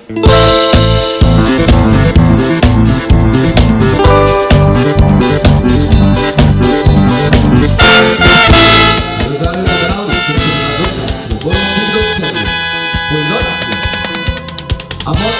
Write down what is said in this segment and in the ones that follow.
Rosario Navarro, Amor.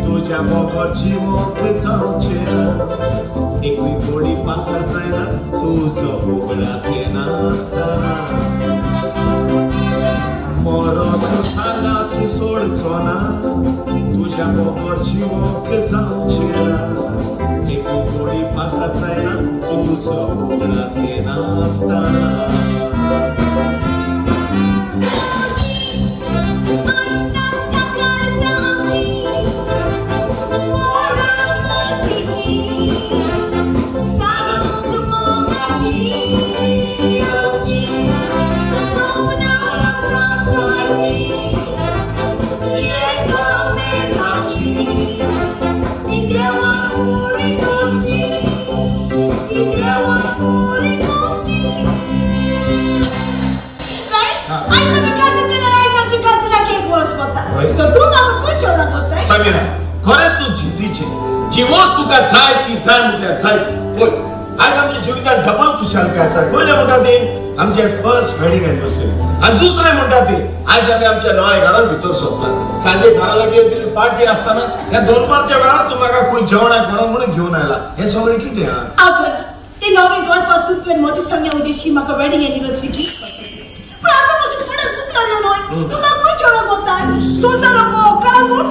तुज्या मोगोर जिवोंक जावचें ना, एकूय गोडी पासार जायना तुजो उगडास येनासतना. मोरो संवसारांत सोडचो ना, तुज्या मोगोर जिवोंक जावचें ना, एकूय गोडी पासार जायना तुजो उगडास येनासतना. समीरा, खरेंच तूं जिद्दीचें. जी वस्त तुका जाय ती जाय म्हटल्यार जायच. पळय, आयज आमच्या जिवितांत डबल खुशालकाय आसा. पयलें म्हणटा ती आमची आयज फर्स्ट वेडींग एनिवर्सरी, आनी दुसरें म्हणटा ती आयज आमी आमच्या नव्या घरान भितर सोदतात. सांजे घरा लागीं दिल्ली पार्टी आसतना ह्या दनपारच्या वेळार तूं म्हाका खंय जेवणाक व्हरोन म्हणून घेवन आयला. हें सगळें कितें आहा? ते नवें घर पासून तुवें म्हजे संगे उद्देशी म्हाका वेडींग एनिवर्सरी गिफ्ट. पूण आतां म्हजें पडत भूक लागलो न्हय. तूं म्हाका खंय जेवणाक वता? सोजारो गो कलंगूट,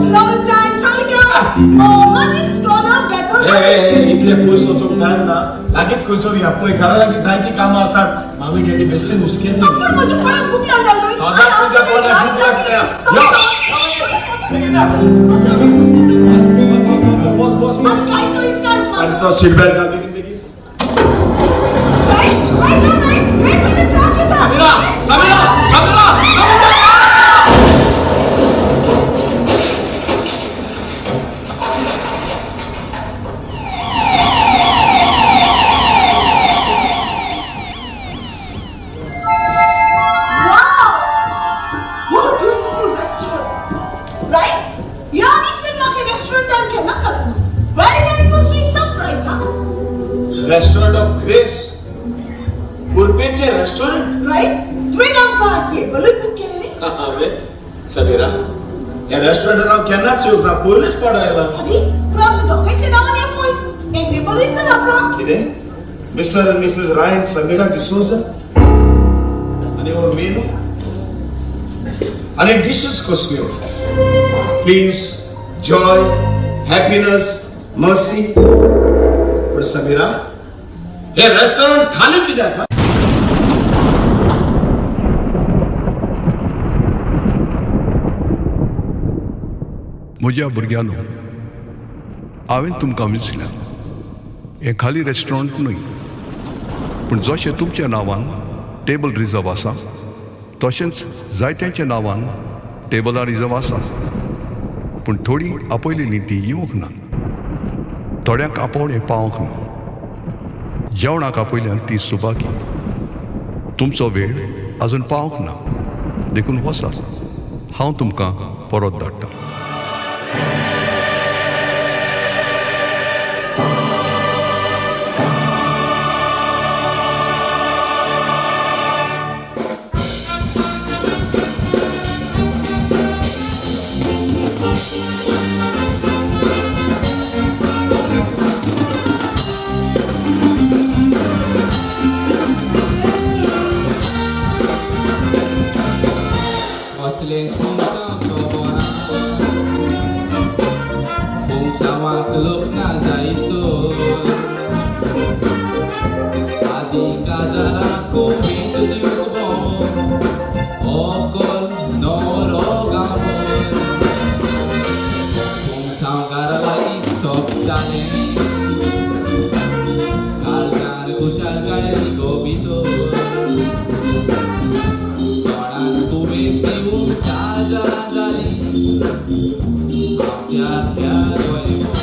फ्लॉरंटायन, सालिगांव, मार्टिन्स कॉर्नर, बेथल. इतले पयस वचूंक टायम ना. लागींच खंयसर या. पळय, घरा लागीं जायतीं कामां आसात. मामी डॅडी बेश्टे हुस्केत. पूण म्हजें पडत भूक लागलो न्हय. सदांच तुज्या तोंडाक भूक लागता. बस बस. आनी गाडी तरी स्टार्ट. आनी तो सीट बेल्ट घाल बेगीन बेगीन. Right right right right right truck येता. Sameera, Sameera, Sameera, Sameera. Wow! What a beautiful restaurant! Right? यार इतमेन म्हाका रेस्टॉरंटान केन्ना चडना. वेडिंग एनिवर्सरी सरप्राईज हा. रेस्टॉरंट ऑफ ग्रेस, कुर्पेचे रेस्टॉरंट. राईट? तुवें आमकां टेबलूय बूक केलेलें. हांवें? समीरा, ह्या रेस्टॉरंटान हांव केन्नाच येवंक ना, पयलींच पाड आयला. आनी पूण आमच्या दोगांयच्या नांवान हें पळय एमिएबल रिजन आसा. कितें? Mister and Mrs Ryan Samira D'Souza. आनी हो मेनू आनी डिशीस कसल्यो? Peace, joy, happiness, mercy. पण समीरा, हे रेस्टॉरंट खाली कित्याक? म्हज्या भुरग्यांनो, हांवें तुमकां विचल्या, हें खाली रेस्टॉरंट न्हय, पूण जशें तुमच्या नांवान टेबल रिजर्व आसा, तशेंच जायत्यांच्या नांवान टेबलां रिजर्व आसा. पूण थोडीं आपयलेलीं तीं येवंक ना, थोड्यांक आपोवणें पावंक ना. जेवणाक आपयल्यान ती सुबाकी. तुमचो वेळ अजून पावंक ना, देखून वचात, हांव तुमकां परत धाडटा. कसलेंच फुंगसांव सोबना, फुंगसांवाक लोक ना जायत. आदी काजाराक कोवीत दिवंक भोंव, होकल न्हवरो गांवभर. फुंगसांवकारा लागीं सोंपतालें, काळजान खुशालकाय गो भितर. कोणाक उमेद दिवंक काजारां जालीं आमच्या ह्या गोंयभर.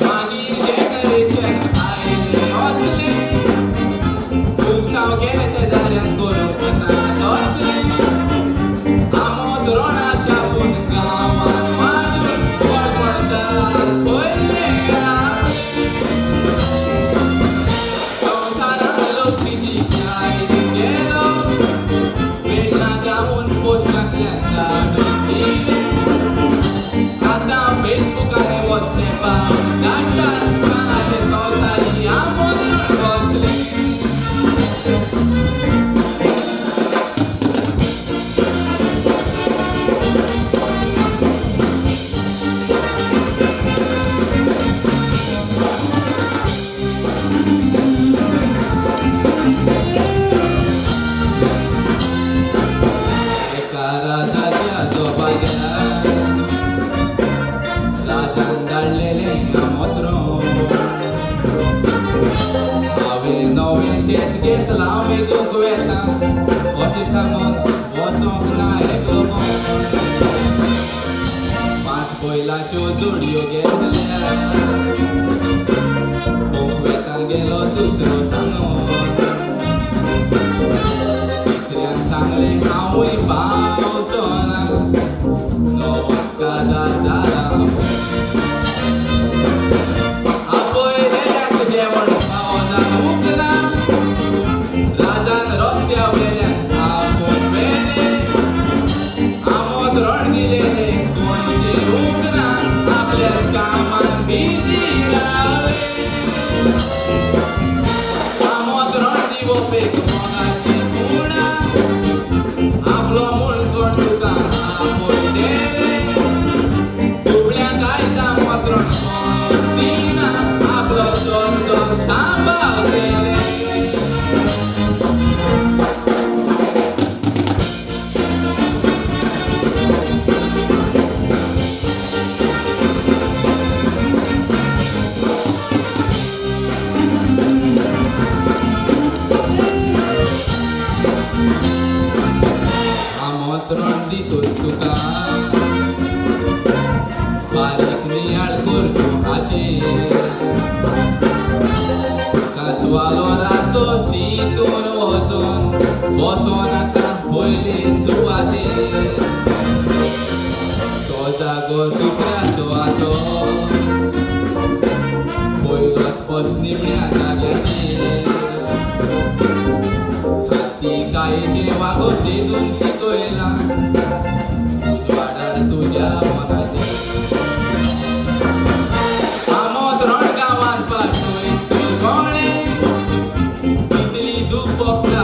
मागीर जनरेशन आयलें असलें, खुबसांव गेलें शेजाऱ्यान करूंक ना तसलें. आमोद रोणा शापून गांवान वाजून कोणकोणता खंयलें. संवसारान लोक तिजी गेलो, वेगळा जावन पोस्टांतल्यान धाडून दिलें. आतां फेसबूक आनी वॉट्सएपार धाडटात सांगाचे संवसारी आमोद बसले. एका राजाच्या जोबाच्या राजान धाडलेलें आमोत्रो. हांवें नवें शेत घेतलां, मेजूंक वेता अशें सांगून वचोंक ना एकलो कोण. 5 बैलाच्यो जोडयो घेतल्या, पोंक वेता गेलो दुसरो सांगून. तिसऱ्यान सांगलें हांवूय पावचो ना, नवोच काजार जाला. आपयलेल्याक जेवण पावना उकना, राजान रस्त्या वेल्यान आपोवन व्हेलें. आमोद रण दिलेलें कोण चिरूंक ना, आपल्या कामान बिजी रावले. आमोद रण दिवप एक मोगाची खुणा, आपलो म्हूण कोण तुका आपयलेले. दुबळ्यांक आयज आमंत्रण कोण दिना, आपलो दर्जो सांबाळटले. आमंत्रण दितूच तुका, बारीक नियाळ कर तूं हाचेर. कांचवालो रातचो चिंतून वचोन बसो नाका पयले सुवातेर. तो जागो दुसऱ्याचो आसो, पयलोच बस निमण्या जाग्याचेर. हाती कायेचें वागप जेजून शिकयलां, उजवाडार तुज्या मनाचेर. आमोद रण गांवान पाटोय चुलगोणें, कितली दूख भोगता.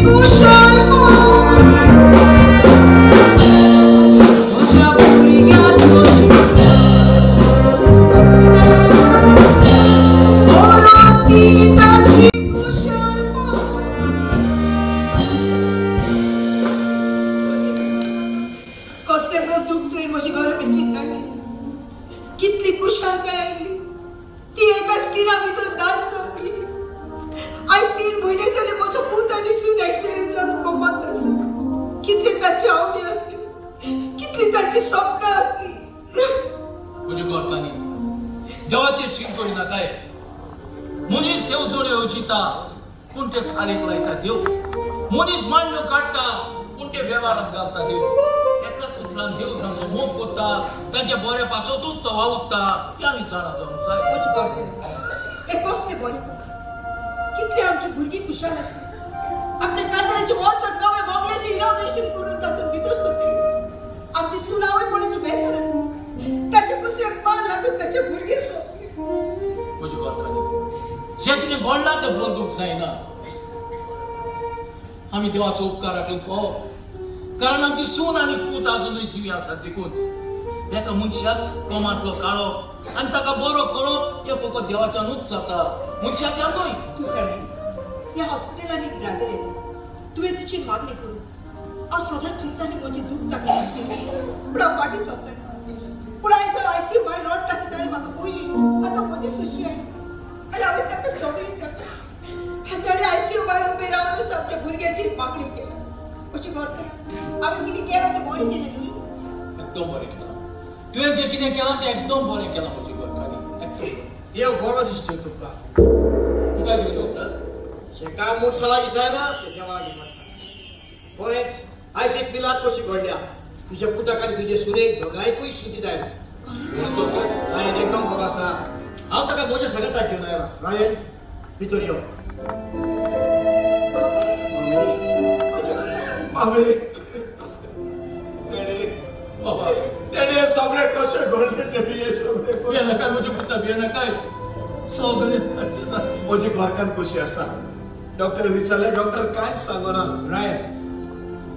खुशालपण म्हज्या भुरग्याचो जीव ती ताची खुशालपण. कसलें म्हणून दूख तुवें म्हज्या घरा बेगीन हाडली. कितली खुशालकाय आयली ती एकाच खिणा भितर नाच जाली. आयज 3 म्हयने जाले म्हजो पूत आनी सून एक्सिडेंट जावन कोमांत आसा. कितली ताची आवडी आसली, कितली ताची सपनां आसली. म्हजे गोरकांनी देवाचेर शीण करी नाकाय. मनीस येवजण्यो येवजिता पूण ते चालीक लायता देव. मनीस मांडण्यो काडटा पूण ते वेव्हारांत घालता देव. एकाच उतरान देव तांचो मोग करता, तांच्या बऱ्या पासतूच तो वावुरता हें आमी जाणा जावंक जाय. म्हजी घरकान्नी हें कसलें बरें. कितली आमची भुरगीं खुशाल आसली. आपल्या काजराचे वर्सात नवे बोगल्याचें इनॉग्रेशन करून तातूंत भितर सरतली. आमची सून आवय म्हणून बेजार आसा. ताच्या कुसऱ्याक मार लागून ताचे भुरगे सोंपले. म्हजी घरकान्नी जें कितें घडलां तें बंदूक जायना. आमी देवाचो उपकार आठोवंक फावो, कारण आमची सून आनी पूत आजुनूय जिवी आसात. देखून एका मनशाक कोमांतलो काडप आनी ताका बरो करप हें फकत देवाच्यानूच जाता, मनशाच्यान न्हय. तूं जाणा, ह्या हॉस्पिटलान एक ब्रादर येता. तुवें तिची मागणी करूं. हांव सदांच चिंतालें म्हजी दूख ताका सांगतलें, पूण हांव फाटीं सरतालें. पूण आयज हांव आयसीयू भायर रडटा ती ताणें म्हाका पळयली. आतां म्हजी सुशी आयली आनी हांवें ताका सगळें सांगलें आनी ताणें आयसीयू भायर उबें रावनूच आमच्या भुरग्याची मागणी केली. अशें करतना हांवें कितें केलां तें बरें केलें न्हय? एकदम बरें केलां तुवें जें कितें केलां तें एकदम बरें केलां म्हजी घरकान्नी, एकदम बरें. देव बरो दिसतोय तुमकां. तुका दिवचे उपरांत शेका मोटसां लागीं जायना ते देवा लागीं मागता. बरेंच आयज एक मिलाद कशी घडल्या. तुज्या पुताक आनी तुजे सुनेक दोगांयकूय शिंती जायना. डॉक्टर रायन एकदम बरो आसा. हांव ताका म्हज्या सांगाताक घेवन आयला. रायन भितर यो. मामी, डॅडी, बाबा. डॅडी, हे सगळें कशें घडलें डॅडी, हें सगळें कशें? भियेनाकाय म्हज्या पुता, भियेनाकाय, सगळें सारकें जातलें. म्हजी घरकान्न कशी आसा? डॉक्टर विचारले, डॉक्टर कांयच सांगना. रायन,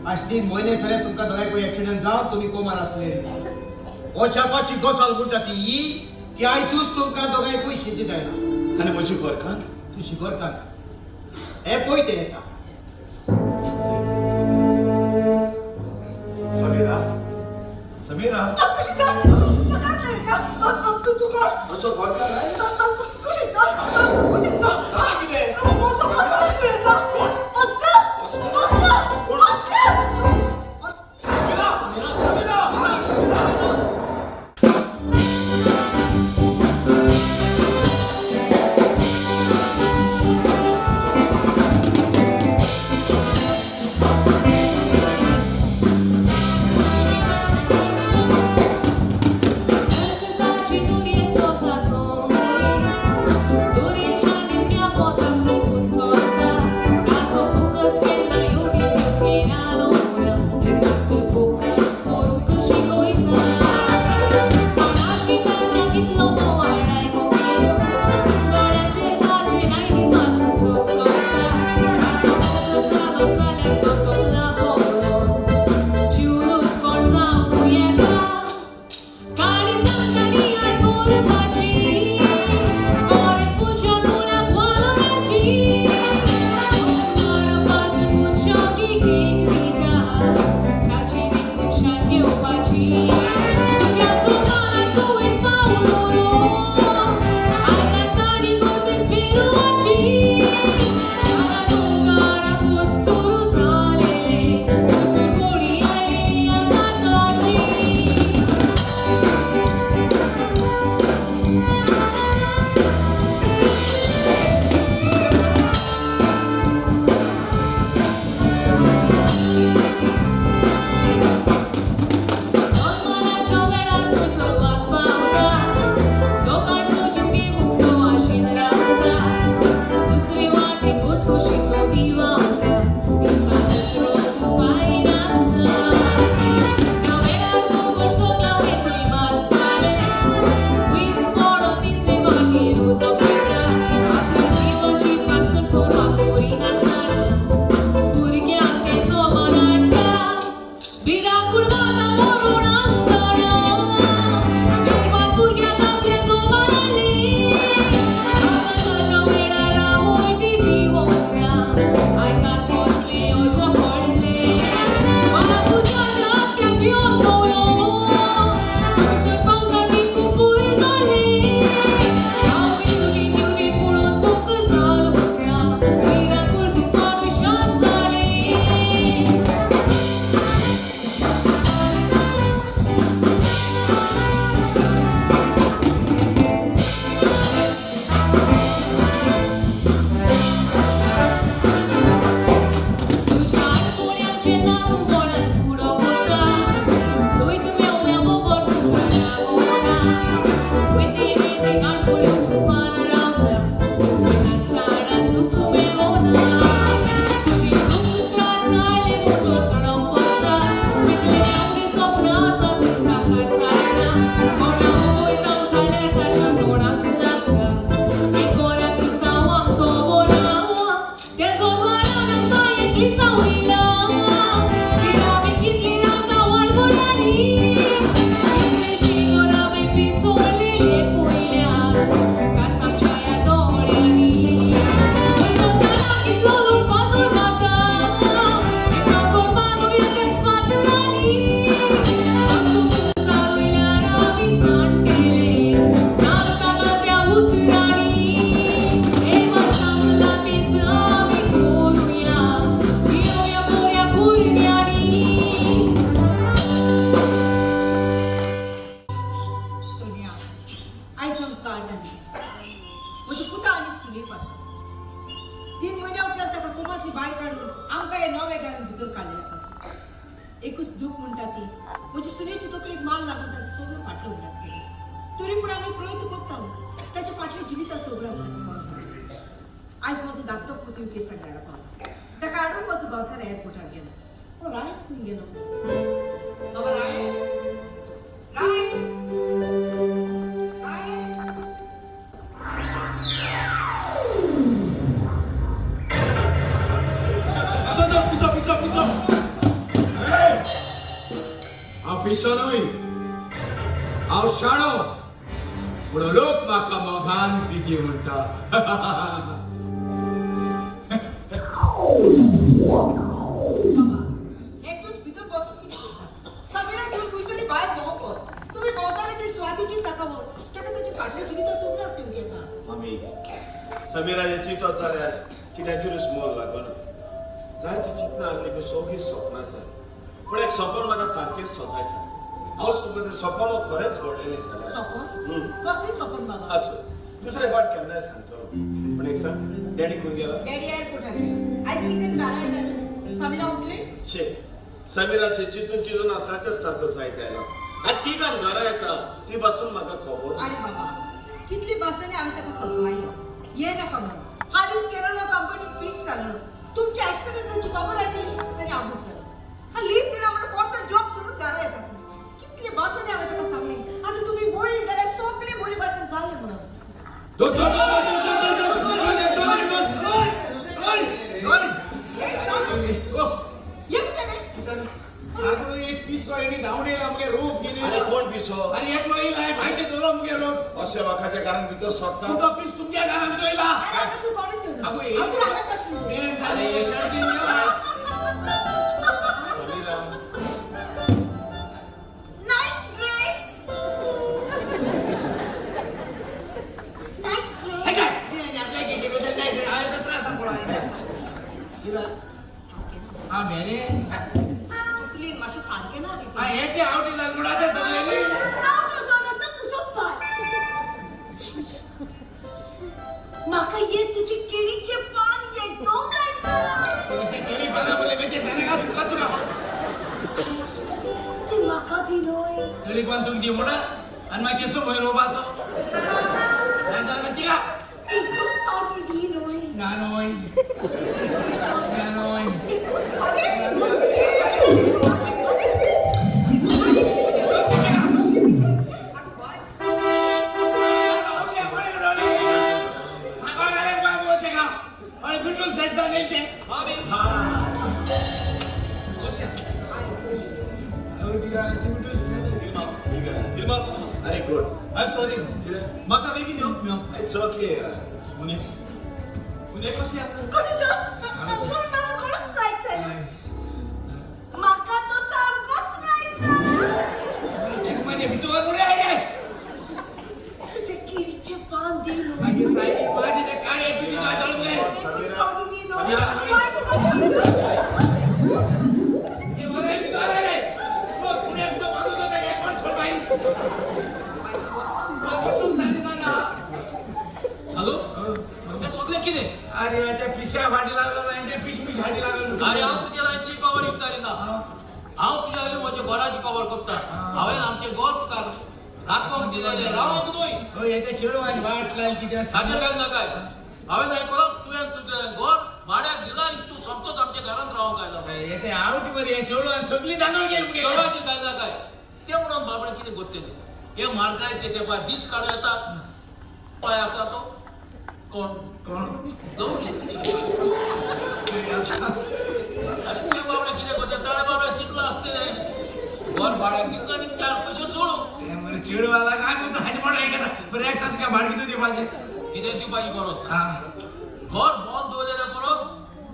आयज 3 म्हयने जाले तुमकां दोगांयकूय एक्सिडंट जावन तुमी कोमान आसले. वचपाची गजाल म्हणटा ती ही की आयजूच तुमकां दोगांयकूय शिंती जायना. आनी म्हजी घरकान्न? तूं शिकोरकार हे पळय तें येता. समीरा, समीरा. कशें जालें? तूं तूं कोण? म्हजो घरकार आहे. कशें जालें? कशें जालें? जालें कितें? म्हजो ऑस्कर खंय आसा? Oscar! Oscar! Oscar! Sameera, Sameera. ताची दुरयेचो ताचो मनीस दुरयेच्या निमण्या पोटाक निघून सोदता. ताचो फोकस केन्ना योगी घेवपी ना फोकस करूंक शिकयता. कोणाशी ताच्या कितलो बोवाळ आयकूंक दोळ्याचेर ताचे लायनी मासून सोदता. ताचो फोकस जालो जाल्यार तो सोंपला बोलो चिवरूच कोण जावं येता. काणी सांगताली आयकुपाची कोरेच पुजा तुळाक वालोराची पासून मनशां गिगीक दिता ताची ती मनशां घेवपाची तुज्या सुमाराचो वयर पावलो आतां ताणी गोरबीस फिरवाची तुकारा सुरू जालेले तुजूर गोडी आयली आतां ताची. भितर काडलेल्या पासून एकूच दूख म्हणटा ती म्हजी सुनेची तकलेक माल लागून ताचो सगळो फाटलो उगडास केलो. तरी पूण आमी प्रयत्न करता ताच्या फाटल्या जिविताचो उगडास ताका कळोवपाक. आयज म्हजो धाकटो पूत युकेसाक घरा पावला. ताका हाडून म्हजो घरकार एअरपोर्टार गेलो. हो रायन खंय गेलो? बाबा रायन, रायन, रायन. पिसो पिसो पिसो. हांव पिसो न्हय, हांव शाणो, पूण लोक म्हाका मोगान पिगी म्हणटा. बाबा एकटोच भितर बसून कितें करता? समीरा घेवन खंयसरी भायर भोंवप. तुमी भोंवताले ते सुवातीची ताका व्हर. ताका ताच्या फाटल्या जिविताचो उगडास येवंक येता. मम्मी, समीराचे चिंतप जाल्यार कित्याचेरूच मोल लागना. जायती चिंतना आसली पूण सगळीं सपनां आसा. पूण एक सपन म्हाका सारकें सतायता. हांव तुका तें सपन खरेंच घडलेलें जाल्यार. सपन? कसलें सपन बाबा? आसूं, दुसरे फावट केन्नाय सांगतलो. पूण एक सांग, डॅडी खंय गेला? डॅडी एअरपोर्टार गेला. आयज कितें घरा येताले. समीरा उठली? शे, समीराचे चिंतून चिंतून हांव ताच्याच सारको जायत आयला. आज कित्यान घरा येता ती पासून म्हाका खबर. अरे बाबा, कितली भासांनी हांवें ताका सजमायलो ये नाका म्हणून. हालींच गेलो ना कंपनीत फिक्स जालो. तुमच्या एक्सिडंटाची खबर आयकली आनी आबूज जालो. हा लीव दिना म्हणून फोर्सान जॉब सोडून घरा येता. कितले भासांनी हांवें ताका सांगलें आतां तुमी बरी जाल्यार सगळीं बरी भाशेन जालें म्हणून. दोन दोन दोन दोन दोन दोन दोन दोन दोन. हे कितें रे? आगो एक पिसो येणी धांवडे येयला मुगे रोग घेवन. अरे कोण पिसो? अरे एकलो येयला भायचे दवरलो मुगे रोग. अशें लोकांच्या घरान भितर सोदता. कुठो पीस तुमच्या घरान भितर येयला. अरे हांगा सुकोवणेच येवना. आगो, हांव तर हांगाच आसलो. अरे शर्ट घेवन गेला. Sameera. Nice dress. Nice dress. सारकें ना. हा मेरे. तकलेन मातशें सारकें ना रे. हा हे ते आवटी गुडाचे धरलेली. हांव तुजो आसा तुजो पाय. म्हाका ये तुजी केळीचे पान एकदम लायक जाला. केळी पाना बोले मेचे जाणे का सुका तुका. ते म्हाका दी न्हय. केळी पान तुका दी म्हणा आनी मागीर केसो खंय रोवपाचो तिका. एकूच पावटी दी न्हय. ना न्हय ना न्हय. एकूच अरे. Very good. I'm sorry. म्हाका बेगीन येवंक मेळो. It's okay. Munish, Munish कशी आसा? कशें म्हाका खरोच लायक जायना. म्हाका तो सामकोच लायक जायना. माझे भितर उडे आहे. तुजे केळीचे पान दी न्हय. मागीर सायबीन माझे ते काळे पिशे जाळून गेले. एकूच पावटी दी न्हय. समीरा. बाय तुका. ते बरे भितर आले. तो सुण्याक तो बांदून होता काय कोण सोड बाई. बसून सांगितलं ना. हॅलो, हें सगळें कितें? अरे त्या पिशा फाटी लागलो ना, ते पिश पिश फाटी लागलो. अरे हांव तुज्या लायतली खबर विचारिना. हांव तुज्या लागीं म्हज्या घराची खबर करता. हांवें आमचें घर तुका राखोंक दिलेलें, रावंक न्हय. हय ते चेडवान वाट लायली कितें. सागर घाल नाकाय. हांवें आयकलां तुवें तुजें घर भाड्याक दिलां आनी तूं सोमतोच आमच्या घरांत रावंक आयला. हे ते आवटी बरी हे चेडवान सगळी तांदूळ गेली मुगे. चेडवाची घाल नाकाय. तें म्हणून बाबडे कितें करतले हे म्हारगायचे तेंपार दीस काडूं येता. पाय आसा तो कोण? कोण? गवळी. आनी ते बाबडे कितें करता तळे बाबडे चिंतलां आसतलें घर भाड्याक दिवंक आनी चार पयशे जोडूंक. ते मरे चेडवाला काय म्हणतो हाजे मोठा ऐकता बरं एक साथ तुका भाडकी दिवपाचें. कितें दिवपाची गरज ना. हा घर बंद दवरलेल्या परस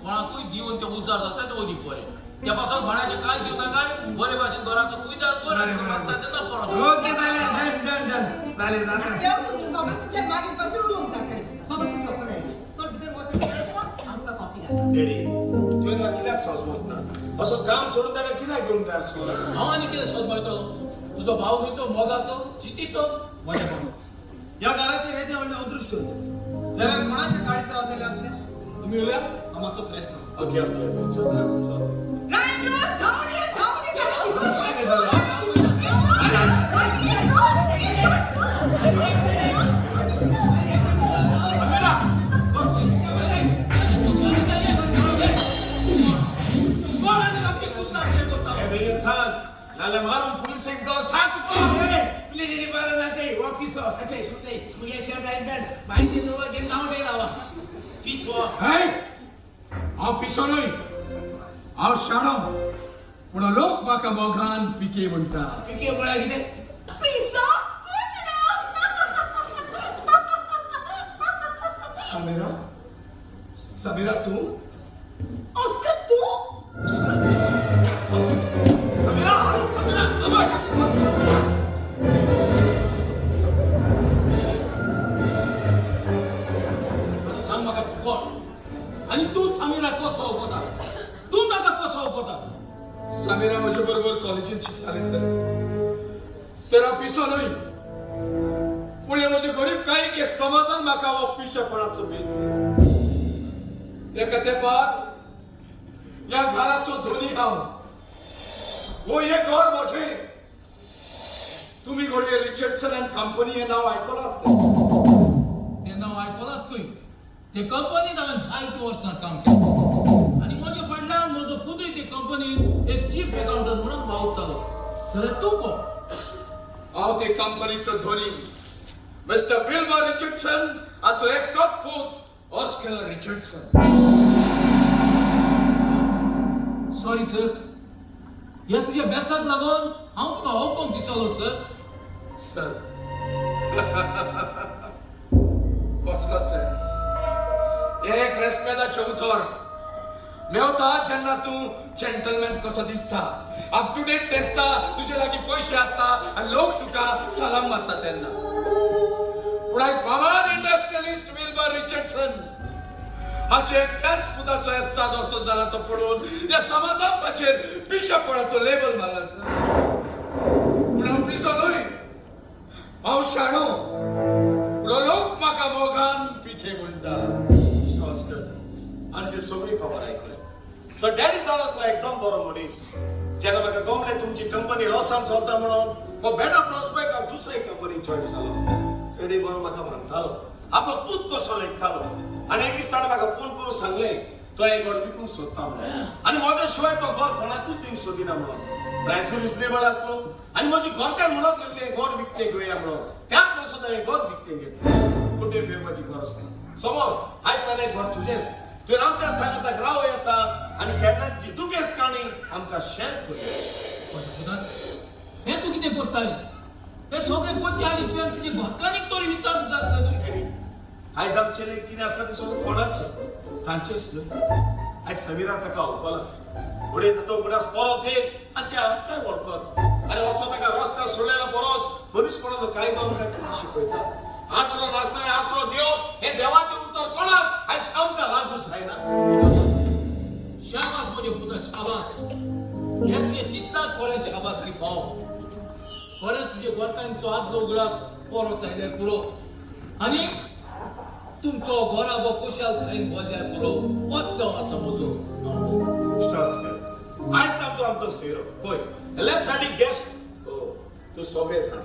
कोणाकूय दिवन ते उजार जाता ते ओदीक बरें. त्या पासून भाड्याचें कांय दिवं नाकाय. बरे भाशेन घराचो कुयदाद कर आनी मागता तेन्ना परत. ओके जालें, डन डन डन जालें जाता. येव तुमचे बाबा तुमच्या मागीर बसून उलोवंक जाता. बाबा तूं झोपड आयली चल भितर वचून आसा. हांव तुका कॉफी घालता. डॅडी, तुवें म्हाका कित्याक सोजमत ना? असो काम सोडून ताका कित्याक घेवंक जाय आसलो? हांव आनी कितें सोदपाचो? तुजो भाव न्हय तो मोगाचो जितीचो. माझ्या भाऊ या घराचेर येदें व्हडलें अदृश्ट होतें जाल्यार कोणाच्या काळीत रावतले आसते? तुमी येवया, हांव मातसो फ्रेश जाता. Okay okay. सारकें कुसलां कितें करता? हे बेगीन सांग, नाल्यार मारून पुलिसेक दो सांग तुका. पुलिसेची बरं जाते हो पिसो मुगे शर्ट आनी पॅन्ट माहिती न्हू घेवन धांवडे रावा पिसो. हे, हांव पिसो न्हय, हांव शाणो, पूण लोक म्हाका मोगान पिके म्हणटा. पिके म्हळ्यार कितें? पिसो कुसडो. समीरा, समीरा तूं? ऑस्कर, तूं? समीरा, समीरा, अबय. आतां सांग म्हाका तूं कोण आनी तूं समीरा कसो वळखता? तूं ताका कसो वळखता? समीरा म्हजे बरोबर कॉलेजींत शिकतालें सर. सर, हांव पिसो न्हय, पूण हे म्हजे गरीबकायेक हे समाजान म्हाका हो पिशेपणाचो भेस दिलो. एका तेंपार ह्या घराचो धनी हांव. हो हें घर म्हजें. तुमी घडये रिचर्डसन अँड कंपनी हें नांव आयकलां आसतलें. तें नांव आयकलांच न्हय, ते कंपनीत हांवें जायतीं वर्सां काम केलें आनी म्हज्या फाटल्यान म्हजो पुतूय ते कंपनीत एक चीफ एकाउंटंट म्हणून वावुरतालो. जाल्यार तूं कोण? हांव ते कंपनीचो धनी मिस्टर विल्बर रिचर्डसन हाचो एकटोच पूत ऑस्कर रिचर्डसन. सॉरी सर, ह्या तुज्या बेसाक लागून हांव तुका वळखूंक दिसलो सर. सर, कसलो सर? एक रेस्पेदाचें उतर मेवता जेन्ना तूं जेंटलमॅन कसो दिसता, अप टू डेट दिसता, तुजे लागीं पयशे आसता आनी लोक तुका सलाम मारता तेन्ना. पूण आयज फामाद इंडस्ट्रियलिस्ट विल्बर रिचर्डसन हाचे एकट्याच पुताचो एस्ताद असो जाला तो पडून ह्या समाजान ताचेर पिशेपणाचो लेबल मारला सर. पूण हांव पिसो न्हय, हांव शाणो, पूण लोक म्हाका मोगान पिके म्हणटा. मिस्टर ऑस्कर, आनी ती सगळी खबर आयकली. सो डॅडी जावन आसलो एकदम बरो मनीस. जेन्ना म्हाका गमलें तुमची कंपनी लॉसान चलता म्हणून, फॉर बेटर प्रोस्पेक्ट हांव दुसरे कंपनी जॉयन जालो. डॅडी बरो म्हाका मानतालो, आपलो पूत कसो लेखतालो. आनी एक दीस ताणें म्हाका फोन करून सांगलें, तो हें घर विकूंक सोदता म्हणून आनी म्हज्या शिवाय तो घर कोणाकूच दिवंक सोदिना म्हणून. प्रायसूय रिजनेबल आसलो आनी म्हजी घरकार म्हणत लागली हें घर विकतें घेवया म्हणून. त्याच वर्सा हें घर विकतें घेतलें. कुठे म्हजी गरज ना. समज आयज ताणें घर तुजेंच. तुवें आमच्या सांगाताक राव येता आनी केन्ना तुजी दुखेस्त काणी आमकां शेअर करूया. हें तूं कितें करताय? हें सगळें करचे आदी तुवें तुजे घरकान्नीक तरी विचारूंक जाय आसलें न्हय? आयज आमचे लेख कितें आसा तें सगळें कोणाचें? तांचेच न्हय? आयज समीरा ताका वळखला, फुडें तो उगडास परत येत आनी ते आमकांय वळखत. आनी असो ताका रस्त्यार सोडलेल्या परस मनीसपणाचो कायदो आमकां कितें शिकयता? आसरो नासतना आसरो दिवप हें देवाचें उतर कोणाक आयज आमकां लागू जायना? शाबास म्हजे पुता, शाबास. हें तुजें चिंतनाक खरें शाबास की फाव. खरेंच तुजे घरकान्नीचो आदलो उगडास परत आयल्यार पुरो आनी तुमचो घराबो खुशालकायेन भरल्यार पुरो, होच जावन आसा म्हजो. मिस्टर ऑस्कर, आयज तांचो आमचो सोयरो. पळय, लेफ्ट सायडीक गेस्ट तूं सगळें जाण,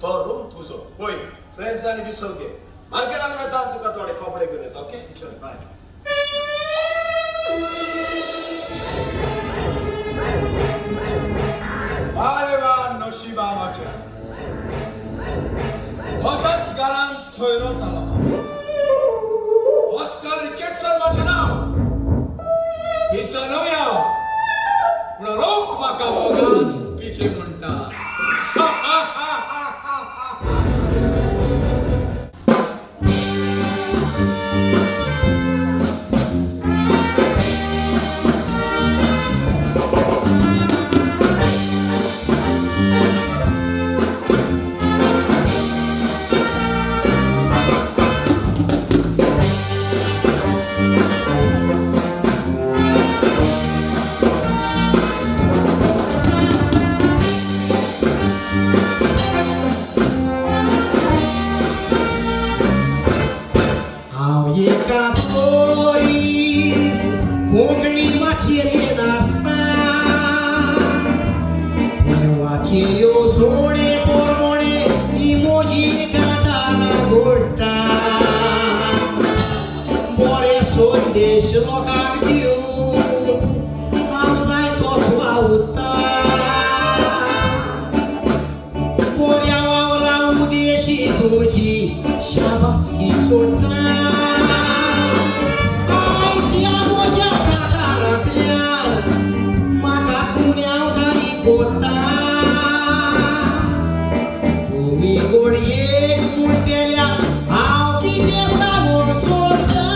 तो रूम तुजो. पळय, फ्रेश जा आनी विसव घे. मार्केटान वता आनी तुका थोडे कपडे घेवन येता. ओके, चल, बाय. अरे वा, नशिबा माझ्या, म्हज्याच घरांत सोयरो जाला. ऑस्कर रिचर्डसन माझें नांव. पिसो न्हय हांव, पूण लोक म्हाका मोगान पिके म्हणटा. वावुरता पोऱ्या वावरा उदेशी तुमची शाबासकी सोडटा आयज ह्या म्हज्या कातारांतल्यान म्हाकाच गुन्यांवकारी कोत्ता तुमी गोडयेक म्हणटेल्या हांव कितें सांगूंक सोदता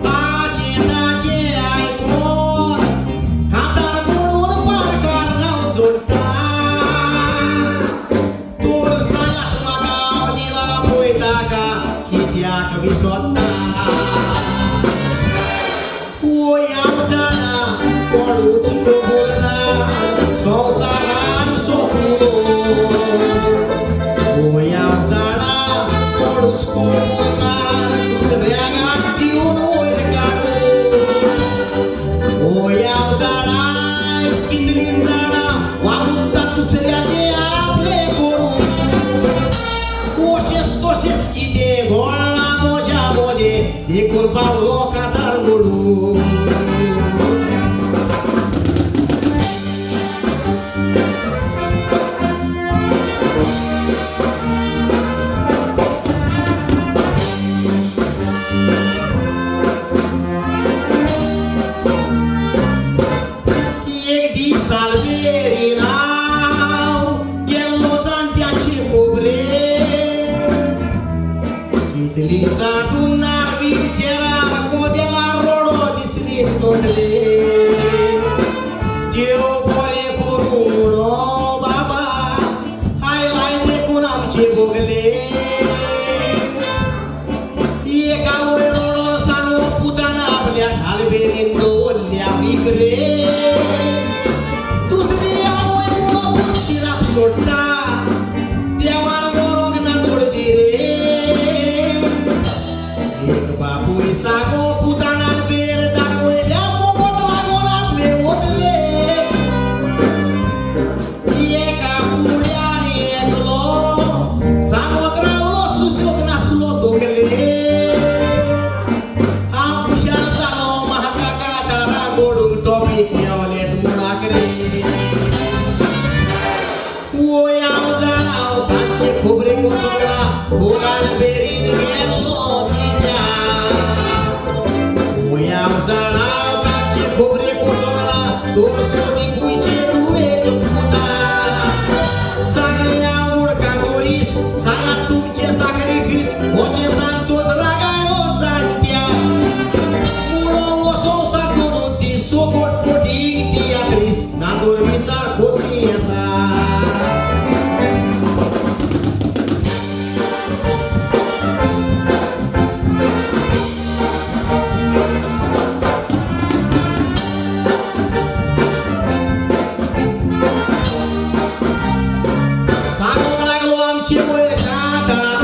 ताचें ताचें आयकून कातार गोडून पारकार नांव जोडटा तूं सांगात म्हाका हांव दिला पळय ताका कित्याक विसरता ओय हांव जाणा कोणूच खबर ना संवसारान सोंपलो ओय हांव जाणा कोणूच खबर ना दुसऱ्याक दिवन वयर काडून ओय हांव जाणा कितलीं जाणां वावुरता दुसऱ्याचे आपले करून तशेंच तशेंच कितें घोळ्ळां म्हज्या मदें देखून पावलो कातार घडून. एक दीस आल्बेरीन हांव गेल्लो जाणट्याचे खबरेक कितली जादूनार व्हीलचेरार कोदेलार रडो दिसली तोंडले देव बरें करूं म्हणो बाबा आयलाय देखून आमचे भोगले एका वयर रडो सांगो पुतान आपल्या आल्बेरीन दवरल्या विकरे दुसरी आवय म्हणो पूत शिराप सोडटा देवान मरोंक ना तोडदी रे एक बापूय सांगो पुतान आल्बेर दाखयल्या मोगत लागून आपले वतले एका फुड्यान एकलो सांगत रावलो सुशेग नासलो तकले हांव खुशाल जालो म्हाका कातारा गोडूंक टॉपीक मेवलेत मुळाक रे ओय हांव जाणा तांचे खबरेक वचोना खोरान बेरीन गेल्लो कित्याक ओय हांव जाणा तांचे खबरेक वचोना तर सोदी खंयचे धुवेक पुता सांगलें हांव उडकां दोरीस सांगात तुमचें साक्रिफीस अशें सांगतोच रागायलो जाणट्या म्हणून हो संवसार दोनूच दीस सोबट फोटींग तियात्रीस ना तर विचार खोशी आसा. सांगूंक लागलो आमचे वयर कातार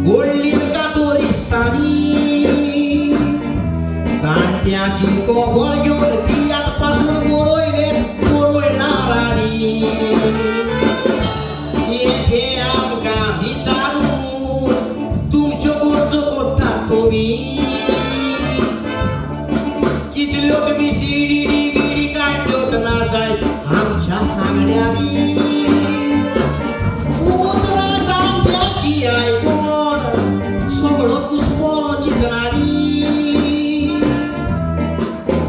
व्हडली कातोरिस्तानी जाणट्याची खबर घेवन तियात्र पासून बरयले बरयणारांनी येथे आमकां विचारून तुमच्यो गरजो कोत्तात तुमी कितल्यो तुमी सीडी डीव्हीडी काडल्योत ना जायत आमच्या सांगण्यांनी उतरां जाणट्याची आयकोन सगळोच घुसपोलो चिंतनांनी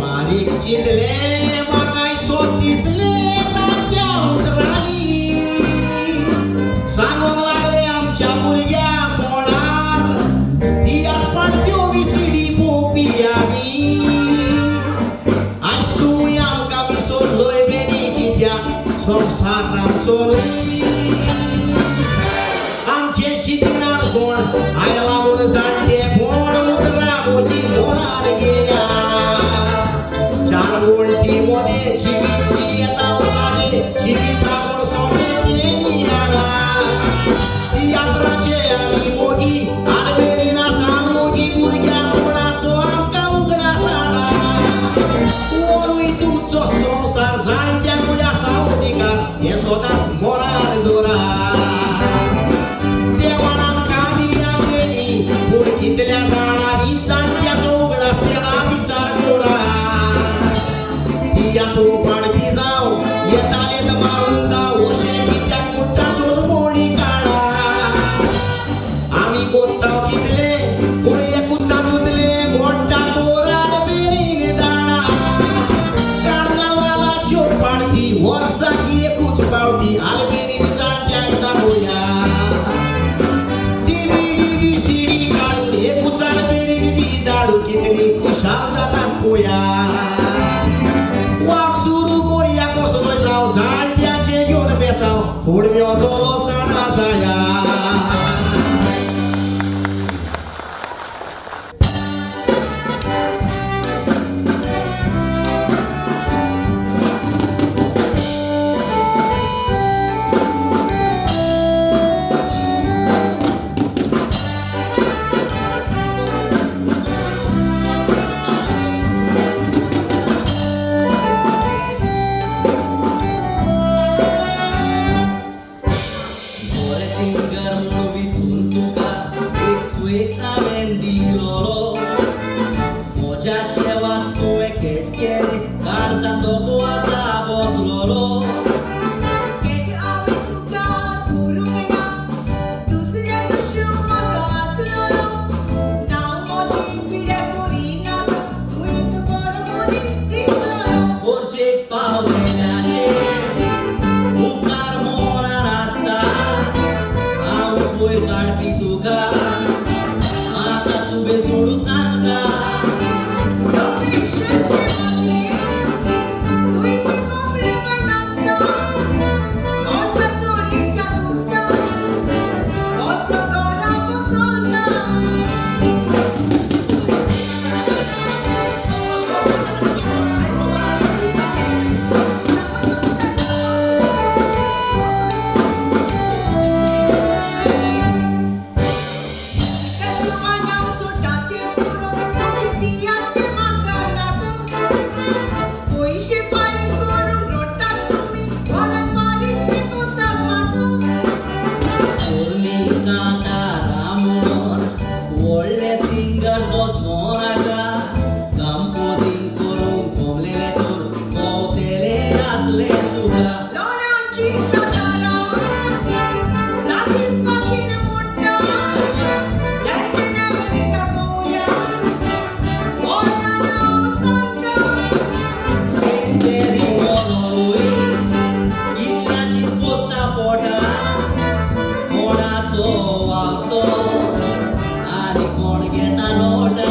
बारीक चिंतले म्हाकाय सो दिसलें तांच्या उतरांनी सांगूंक लागले आमच्या भुरग्या पोणार तियात्र पाणत्यो व्हीसीडी पळोवपी आमी आयज तूं आमकां विसरलोय बेनी कित्याक संवसार आमचो न्हय आमचे चिंतनार कोण आयला म्हूण जाणटेपण उतरां म्हजी मोनार गेल्या चार वण्टी मदें जिवीत जियेता सादें जिवीत गोडसोणें तें तियात्राचे आमी मोगी आल्बेरीन आसा मोगी भुरग्यापणाचो आमकां उगडास हाडा वरूय तुमचो संवसार जाणट्यांकूय आसा अधिकार हें सदांच मोरार दवरा देवान आमकां दिल्या देणी पूण कितल्या जाणांनी जाणट्याचो उगडास केला विचार करा. घेवया. वाक सुरू करुया कसलोय जावं, जाणट्यांचें घेवन बेसांव, फुडम्यो मेवतलो सणा जाया. बरें सिंगर म्हूण विचून तुका एक सुयेत हांवें दिलोलो. म्हज्या शेवाक तुवें खेट केली, काळजान धोको आसा बसलोलो. केट हांवें तुका करूंक ना, दुसऱ्याचो शिव म्हाका आसलोलो. नांव म्हजी पिड्यार करिना तूं, तूं एक बरो मनीस दिसलो. पोरचेक पावलेल्याचेर उपकार मोनार आसता, हांव वयर काडपी तुका म्हाका सुबेर चडूच सांगता. लोकेशन तें म्हजें, तुवें कॉम्प्लिमेंट आसता, म्हज्या जोडीच्या कुस्ता, म्हजो घराबो चलता. पयशे फारीक करूंक रडटात तुमी, घरांत फारीक ते कोतात म्हाका. पोरणी कांतारां म्हणून व्हडले सिंगर सोदमो नाका, कंपोजींग करूंक जमलेलें तर भोंवतेले आसले तुका. लोलाची कांतारां ताचीच भाशेन म्हणटा, लंडनाक वयता पळोवया, कोणा नांव सांगता. क्रिस्पेरी मोरोय कितल्याचीच पोत्ता पोटा, कोणाचो वावतो आनी कोण घेता नोटा.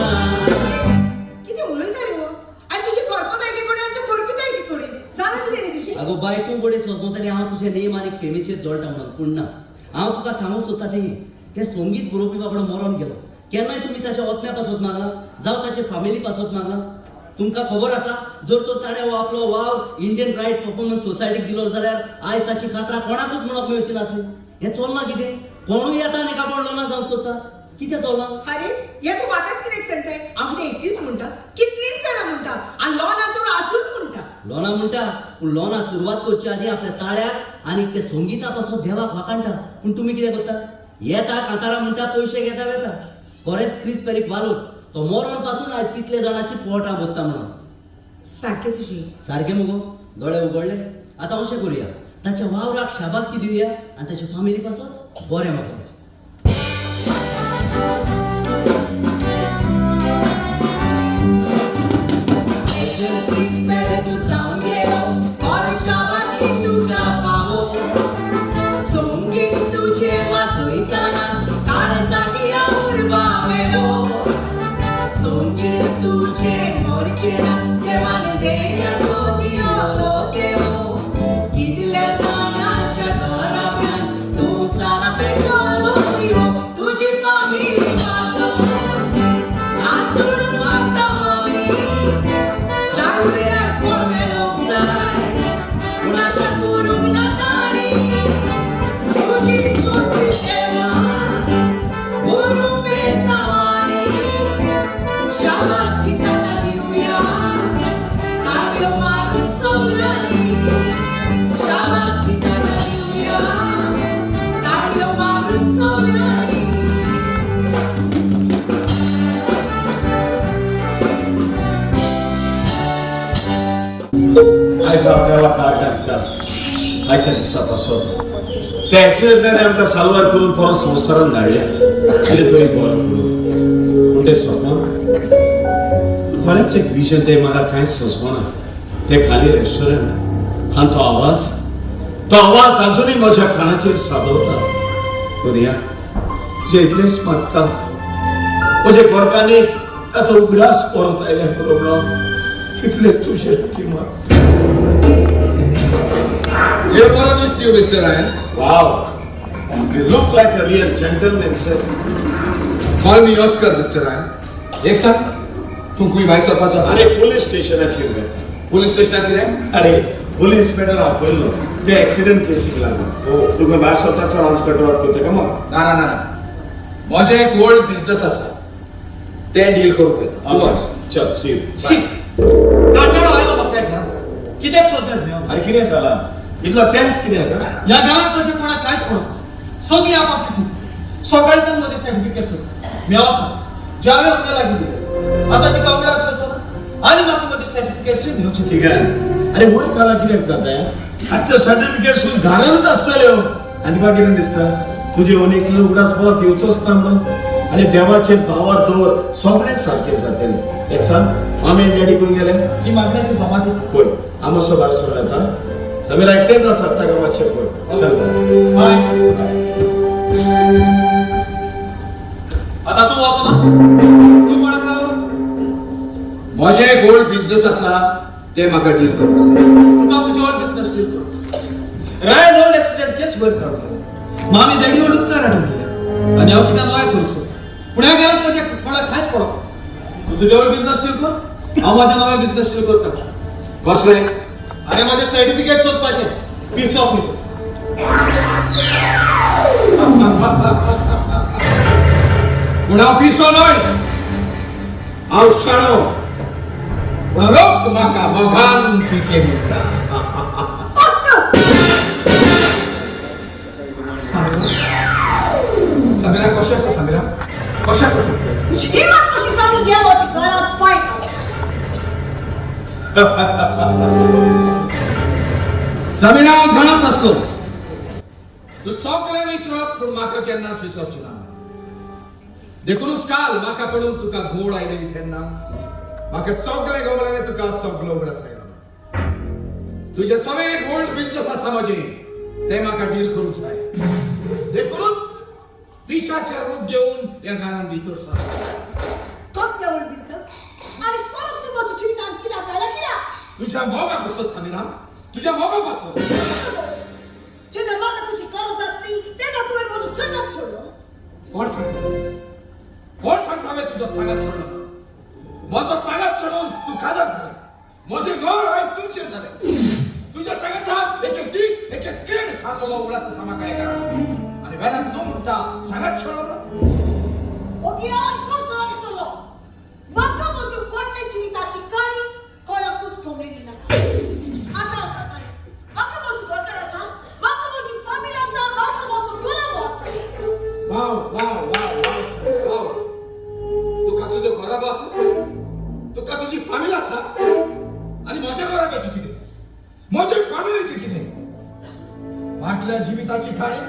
कितें उलयता रे हो? आनी तुजी खरपत एके कडेन आनी तूं खरपिता एके कडेन, जालां कितें रे तुजें? अगो बाय, तूं घडये सोदमतली हांव तुजें नेम आनी फेमीचेर जळटा म्हणून, पूण ना. हांव तुका सांगूंक सोदता तें, तें संगीत बरोवपी बाबडो मरोन गेलो. केन्नाय तुमी ताच्या ओतम्या पासत मागलां, जावं ताचे फामिली पासत मागलां? तुमकां खबर आसा, जर तर ताणें हो आपलो वावर इंडियन रायट परफॉर्मन्स सोसायटीक दिलो जाल्यार आयज ताची खात्रां कोणाकूच म्हणप मेळची नासली. हें चल्लां कितें? कोणूय येता आनी कापड लोना जावंक सोदता. कितें चल्लां? अरे हे तूं म्हाकाच कित्याक सांगताय? हांव कितें एकटीच म्हणटा? कितलींच जाणां म्हणटा, आनी लोना तर आजून म्हणटा. लोना म्हणटा, पूण लोना सुरवात करचे आदी आपल्या ताळ्याक आनी ते संगीता पासत देवाक वाखाणटा. पूण तुमी कितें करता? येता कांतारा म्हणटा, पयशे घेता वेता. खरेंच क्रिस पेरीक वालोर, तो मरोन पासून आयज कितले जाणांची पोटां भरता म्हणून. सारकें तुजें. सारकें मुगो? दोळे उगडले. आतां अशें करुया, ताच्या वावराक शाबासकी दिवया आनी ताच्या फामिली पासत बरें मागया. क्रिस पेरी तूं जावन गेलो, बरें शाबासकी तुका फावो. संगीत तुजें वाजयतना काळजाक ह्या उर्बा मेळो. संगीत तुजें मरचें ना, देवान देण्याचो दिलो देवो. कितल्या जाणांच्या घराब्यान तूं जाला पेटलो दिवो. तुजी फामिली पासत हात जोडून मागता आमी, जागृयाक कोण मेळोंक जाय पूण आशा करूंक ना तांणी. तुजी सोंसी सेवा करूंक बेसांवांनी, शाबासकी ताका दिवया, ताळयो मारून सगल्यांनी. शाबासकी ताका दिवया, ताळयो मारून सगल्यांनी. आयज हांव देवाक आर्गां दिता आयच्या दिसा पासून त्या एक्सिडेंटान आमकां साल्वार करून परत संवसारांत धाडल्या, कितें तरी बरें करून. पूण तें सपन खरेंच एक विजन, तें म्हाका कांयच सोंसना. तें खाली रेस्टॉरंट आनी तो आवाज, तो आवाज अजुनूय म्हज्या कानाचेर सादवता. दुनिया, तुजें इतलेंच मागता, म्हजे घरकान्नीक ताचो उगडास परत आयल्यार पुरो म्हणून. कितले तुजे किंमत. देव बरो दिसती, mister Ryan. Wow, you look like a real gentleman, sir. Call me Oscar, mister Ryan. एक सांग, तूं खंय भायर सरपाचो आसा? अरे, पोलीस स्टेशनाचेर वता. पोलीस स्टेशनार कितें? अरे, पोलीस इन्स्पेक्टर आपयल्लो ते एक्सिडेंट केसीक लागून. हो. तुका भायर सरता, हांव पेट्रोल करता कमॉन. ना ना ना ना, म्हजें एक ओल्ड बिझनस आसा, तें डील करूंक येता. तूं वच. चल, सी. शी, कंटाळो आयलो म्हाका ह्या घरात. कित्याक सोदतात न्ही हांव? अरे, कितें जाला? इतलो टेन्स कित्याक? ह्या घरात म्हज्या कोणाक कांयच पडना, सगळी आपापली चिंता. सकाळी तर म्हजें सर्टिफिकेट सोद मेळना, ज्यावे उद्या लागीं दिले, आतां तिका उगडास येवचो ना आनी म्हाका म्हजें सर्टिफिकेट्सूय मेळचें. ठीक आहे. अरे, वयर खाला कित्याक जाता? आनी त्यो सर्टिफिकेट सुद्दां घरानूच आसतल्यो. आनी तुका कितें दिसता, तुजे ओनीक उगडास परत येवचोच ना म्हणून? आनी देवाचेर भावार दवर, सगळें सारकें जातलें. एक सांग, मामी आनी डॅडी खंय गेले? ती मागण्याची जमा दिता. पळय, हांव मातसो भायर सरून येता. समीर एकटेच आसा, ताका मातशें पळय. चल. बाय. आता तूं वचो ना, तूं कोणाक रावलो? म्हजें एक ओल्ड बिझनस आसा, तें म्हाका डील करूंक जाय. तुका तुजे ओल्ड बिझनस डील करूंक. रायन ओल्ड एक्सिडेंट केस वयर काडून गेले, मामी डॅडी ओल्ड उपकार हाडून दिले आनी हांव कितें नवें करूंक सोदता, पूण ह्या घरात म्हज्या कोणाक कांयच पडना. तूं तुजे ओल्ड बिझनस डील कर, हांव म्हजें नवें बिझनस डील करता. कसलें? अरे, म्हजें सर्टिफिकेट सोदपाचें, पीस ऑफिचो. पूण हांव पिसो न्हय, हांव शाणो. पूण लोक म्हाका मोगान पिके म्हणटा. ऑस्कर! समीरा, कशें आसा? समीरा, कशें आसा तूं? तुजी हिम्मत कशी जाली हे म्हज्या घरात पांय घालूंक? समीरा, हांव जाणाच आसलो, तूं सगळें विसरत पूण म्हाका केन्नाच विसरचें ना. देखूनच काल म्हाका पळोवन तुका घुंवळ आयलेली तेन्ना म्हाका सगळें गवळें, तुका सगळो उगडास आयलो. तुजें सगळें एक ओल्ड बिझनस आसा म्हजें, तें म्हाका डील करूंक जाय. देखूनच पिशाचें रूप घेवन ह्या घरान भितर सरलो. कसलें ओल्ड बिझनस? आनी परत तूं म्हज्या जिवितांत कित्याक आयला, कित्याक? तुझ्या मोगा पासत, समीरा, तुझ्या मोगा पासत. जेन्ना म्हाका तुजी गरज आसली तेन्ना तुवें म्हजो सांगात सोडलो. कोण सांगता? कोण सांगता हांवें तुजो सांगात सोडलो? म्हजो सांगात सोडून तूं काजार जालें. म्हजें घर आयज तुमचें जालें. तुज्या सांगातान एक एक दीस, एक एक खीण सारलेलो उगडास आसा म्हाका ह्या घरान. आनी वेल्यान तूं म्हणटा सांगात सोडलो म्हणून. ओगी राव आनी कोण सरा विसरलो. म्हाका म्हज्या फाटल्या जिविताची काणी कोणाकूच खबरेली नाका. आतां हांव सांग, म्हाका म्हजो घरकार आसा, म्हाका म्हजी फामिल आसा, म्हाका म्हजो गुलामो आसा. वाव वाव वाव वाव वाव! तुका तुजो घराबो आसा, तुका तुजी फामील आसा, आनी म्हज्या घराब्याचें कितें? म्हज्या फामिलीचें कितें? फाटल्या जिविताची काणी,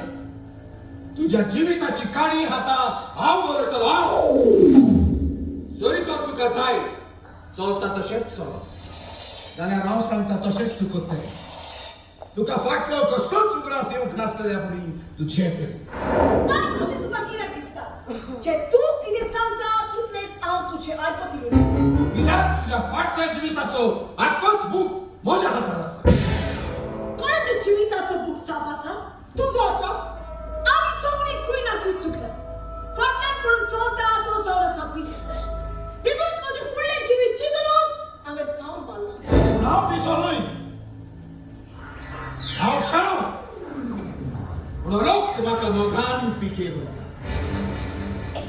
तुज्या जिविताची काणी आतां हांव बरयतलो हांव. जरी तर तुका जाय चलता तशेंच चल, जाल्यार हांव सांगता तशेंच तूं करतलें. तुका फाटलो कसलोच उगडास येवंक नासलेल्या परी तूं झेत. आनी कशें तुका कित्याक दिसता, जे तूं कितें सांगता तितलेंच हांव तुजें आयकतलें? कित्याक तुज्या फाटल्या जिविताचो आख्खोच बूक म्हज्या हातार आसा. कोणाच्या जिविताचो बूक साफ आसा? तुजो आसा? आमी सगळीं खंय ना खंय चुकल्या. फाटल्यान पडून चलता तो जावन आसा पिसो. देखूनच म्हजें फुडलें जिवीत चिंतूनच हांवें पावल मारलां. हांव पिसो न्हय, हांव शाणो. पूण लोक म्हाका मोगान पिके म्हणटा.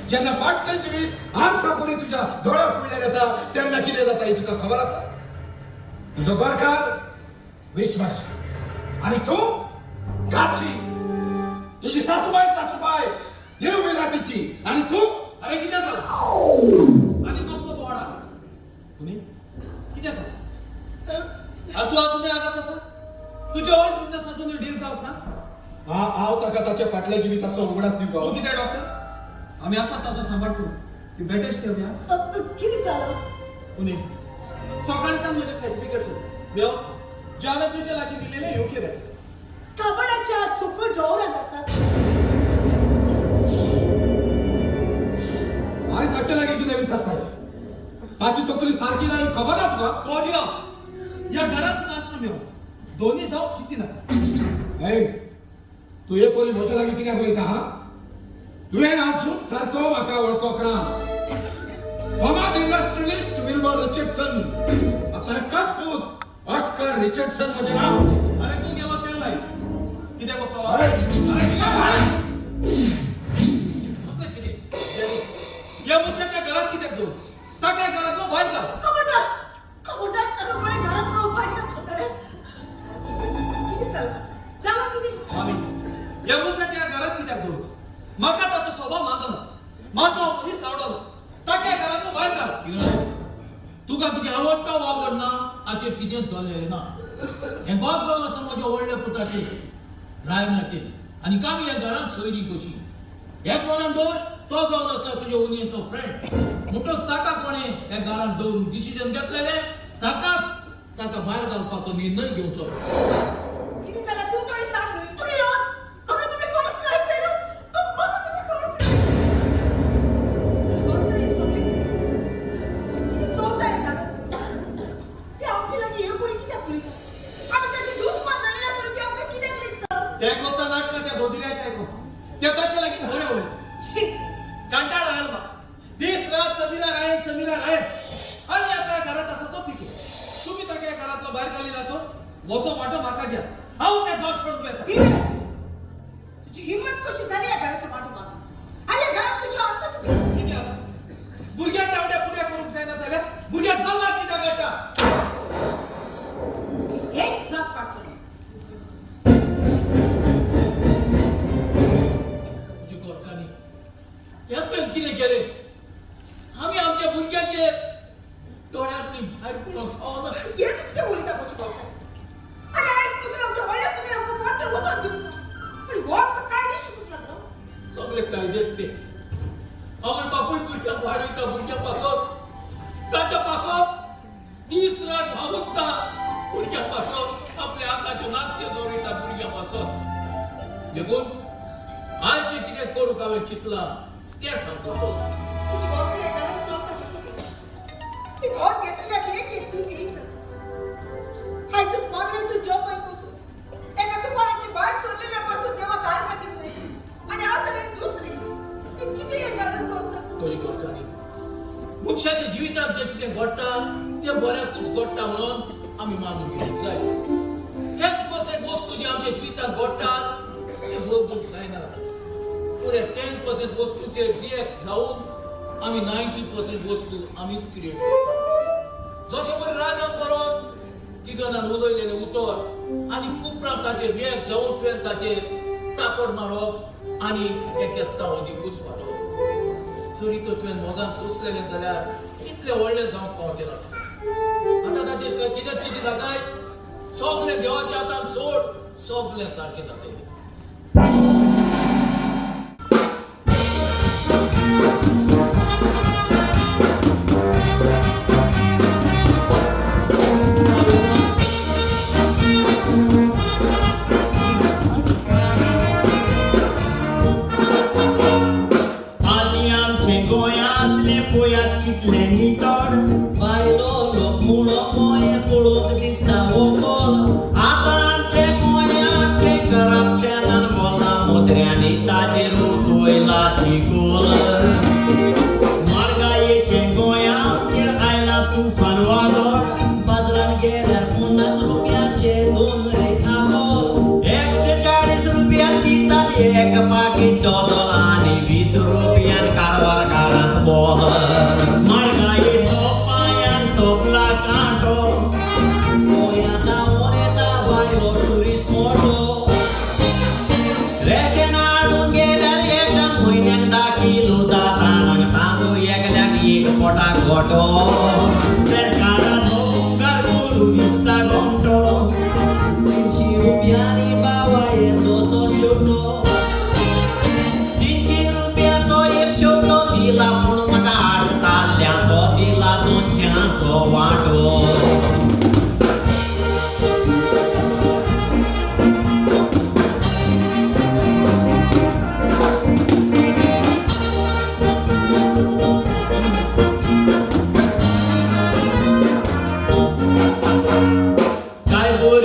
जेन्ना फाटलें जिवीत आरसा परी तुज्या दोळ्या फुडल्यान येता तेन्ना कितें जाता हें तुका खबर आसा? तुजो घरकार विश्वास आनी तूं घातली. तुजी सासूबाय सासूबाय देव रातीची आनी तूं अरे, कितें जालां आनी कसलो बोवाळ? कुनी, कितें जालां? आनी तूं अजून हांगाच आसा? तुजें ओल्ड बिझनस अजून डील जावंक ना? हांव ताका ताच्या फाटल्या जिविताचो उगडास तूं दिवपा. कितें डॉक्टर? आमी आसात ताचो सांबाळ करूं. ती बेटेच ठेवया. कितें जालां? कुनी, सकाळी तान म्हजें सर्टिफिकेट सोद वेवस्था जे हांवें तुजे लागीं दिलेलें युके वेता. कबडाच्या सकयल ड्रॉवरांत आसा. आनी ताच्या लागीं कितें विचारता? ताची तकली सारकी नाही, खबर ना तुका? कोगिराव, ह्या घरात तुका आसलो मेव दोन्ही जावं चिंती नाका. ए, तूं हे पयलीं म्हज्या लागीं कित्याक उलयता हा? तुवें आजून सारको म्हाका वळखोंक ना. फामाद इंडस्ट्रियलिस्ट विल्बर रिचर्डसन हाचो एकच पूत ऑस्कर रिचर्डसन म्हजें नांव. अरे तूं गेलो तेल लाय कित्याक वता? हय. अरे कित्याक फक्त कितें ह्या मनशाच्या घरात कित्याक दवर? ताका ह्या घरांतलो भायर घाल. खबरदार, खबरदार, ताका कोणें घरांतलो भायर घातलो जाल्यार कितें जालां? जालां कितें? मामी, ह्या मनशाक ह्या घरात कित्याक दवर? म्हाका ताचो स्वभाव मानना, म्हाका हो मनीस आवडना, ताका ह्या घरांतलो भायर घाल. तुका कितें आवडटा वो आवडना हाचेर कितेंच दोले ना. हें घर जावन आसा म्हज्या व्हडल्या पुताचें रायनाचें, आनी आमी ह्या घरांत सोयरी कशी. एक मनान दवर, तो जावन आसा तुज्या उनयेचो फ्रेंड, म्हणटकच ताका कोणें ह्या घरांत दवरून डिसिजन घेतलेलें ताकाच ताका भायर घालपाचो निर्णय घेवचो. कितें जालां तूं तरी सांग न्हय. तुमी येवन म्हाका तुमी कोणूच लायक जायना, म्हाका तुमी कोणूच लायक जायना. कितें चलता ह्या घरांत? ते आमचे लागीं हे परी कित्याक उलयता? आमी ताचे दुस्मान जालेल्या परी ते आमकां कित्याक लेखता? ते कोत्ता नाटकां त्या दोदिऱ्याचे आयको, ते ताचे लागीं बरें उलय. शी, कंटाळो आयलो म्हाका. दीस रात समीरा रायन, समीरा रायन. आनी आतां ह्या घरांत आसा तो पिके. तुमी ताका ह्या घरांतलो भायर घालिना तो म्हजो वांटो म्हाका घ्या, हांव तें घर सोडून वता. कितें? तुजी हिम्मत कशी जाली ह्या घराचो वांटो मागूंक? आनी ह्या घरांत तुज्यो आसा कितें? कितें आसा? भुरग्याच्या आवड्या पुऱ्या करूंक जायना जाल्यार भुरग्याक जल्माक कित्याक हाडटा? एक जाप काडचो ना. तुजी गोरकांनी ह्या तुवें कितें केलें? आमी आमच्या भुरग्याचेर दोळ्यांतली भायर पडोवंक फावना. हें तूं कितें उलयता म्हजे बापाय? आनी आयज पुत्र आमच्या व्हडल्या पुत्रान आमकां मोठें उतर दिवंक ना, आनी हो आमकां कायदे शिकूंक लागलो. सगळे कायदेच ते. आवय बापूय भुरग्यांक वाडयता, भुरग्यां पासत, ताच्या पासत दीस रात वावुरता, भुरग्यां पासत आपल्या आंगाचे नात्य दवरिता भुरग्यां पासत. देखून आयज कितें करूंक हांवें चिंतलां तेंच हांव करतलो. तुजी बापाय ह्या घरांत चलता कितें? तें घर घेतल्याक एक एक तूं घेयत आसा. आयजूच मागण्याचो जप आयकुचो एका तुफानाची भायर सरलेल्या पासून देवा कार खातीर मेळ्ळी, आनी आतां ही दुसरी. हें कितें ह्या घरांत चलता? तुजी गोरकांनी, मनशाच्या जिवितांत जें कितें घडटा तें बऱ्याकूच घडटा म्हणून आमी मानून घेवंक जाय. 10% वस्तू जी आमच्या जिवितांत घडटात ते बदलूंक जायना, पूण हे 10% वस्तूचेर रिएक्ट जावन आमी 90% वस्तू आमीच क्रिएट करता. जशें पळय रागान बरोवन किगनान उलयलेलें उतर आनी उपरांत ताचेर रिएक्ट जावन तुवें ताचेर तापड मारप आनी तें केस्तांव अदिकूच वाडोवप. जरी तर तुवें मोगान सोंसलेलें जाल्यार इतलें व्हडलें जावंक पावचें नासलें. आतां ताचेर कितें चिंती नाकाय, सगलें देवाच्या हातान सोड, सगलें सारकें जातलें. आनी आमचें गोंया आसलें पळयात कितलें नितळ, बायलो लोक मुळो गोंय पळोवंक दिसता वोगोल. आतां आमच्या गोंयांत करप्शनान बोला मोदऱ्यांनी ताजेर उतवयला चिकोल. म्हारगायेचें गोंया आमचेर आयलां तुफान वादळ, बाजारान गेल्यार 50 रुपयाचे 2 रे आपोल, 140 रुपया दितात एक पाकीट दोदोल, आनी 20 रुपयान कारवारकारांत बोल. म्हारगायेचो पांयान तोपला कांटो, गोंयांत धांवून येता बायलो ट्युरिस्ट मोटो. रेशन हाडूंक गेल्यार एका म्हयन्याक 10 किलो 10 जाणांक तांदूळ, एकल्याक एक पोटाक गोटो. सरकाराचो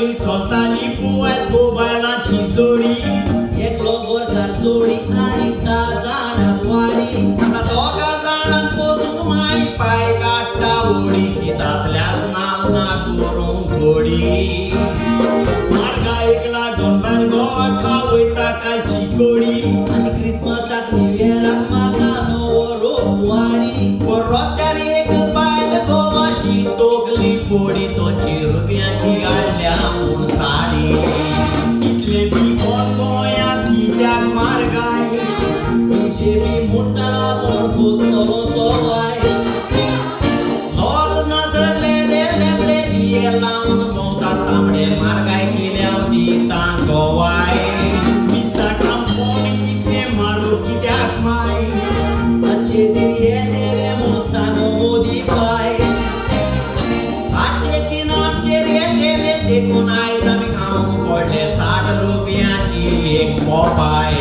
थंय चलताली पोवाय बायलांची जोडी. एकलो गोरकार जोडी आनी धा जाणां वाडी. आतां दोगां जाणांक पोसूंक माय पाय काडटा उडी, शीत आसल्यार नाल ना करूंक गोडी. मार्गायक लागून बायल गोवा खावयता कालची कोडी. आनी क्रिसमसाक न्यू इयराक म्हाका नवो रोप वाडी. रस्त्यार एक बायल गोवाची तोकली फोडी, 200 रुपयांची हाडल्या म्हूण साडी. इतले बी कोण गोंयांत कित्याक मार्गाय, पयशे बी म्हणटलो आपूण कोत्तलो सवाय. लोज नासलेले लेमडे दिये लावन भोंवतात तांबडे, मार्गाय केल्या दिता गोवाय. मिसाक आमकोण इतले मारू कित्याक माय, अच्छे दिन येतले म्हूण सांगो मोदी पाय. आजचे दिन आमचेर येतले देखून आयज आमी खावंक पडले 60 रुपयांची एक पोपाय.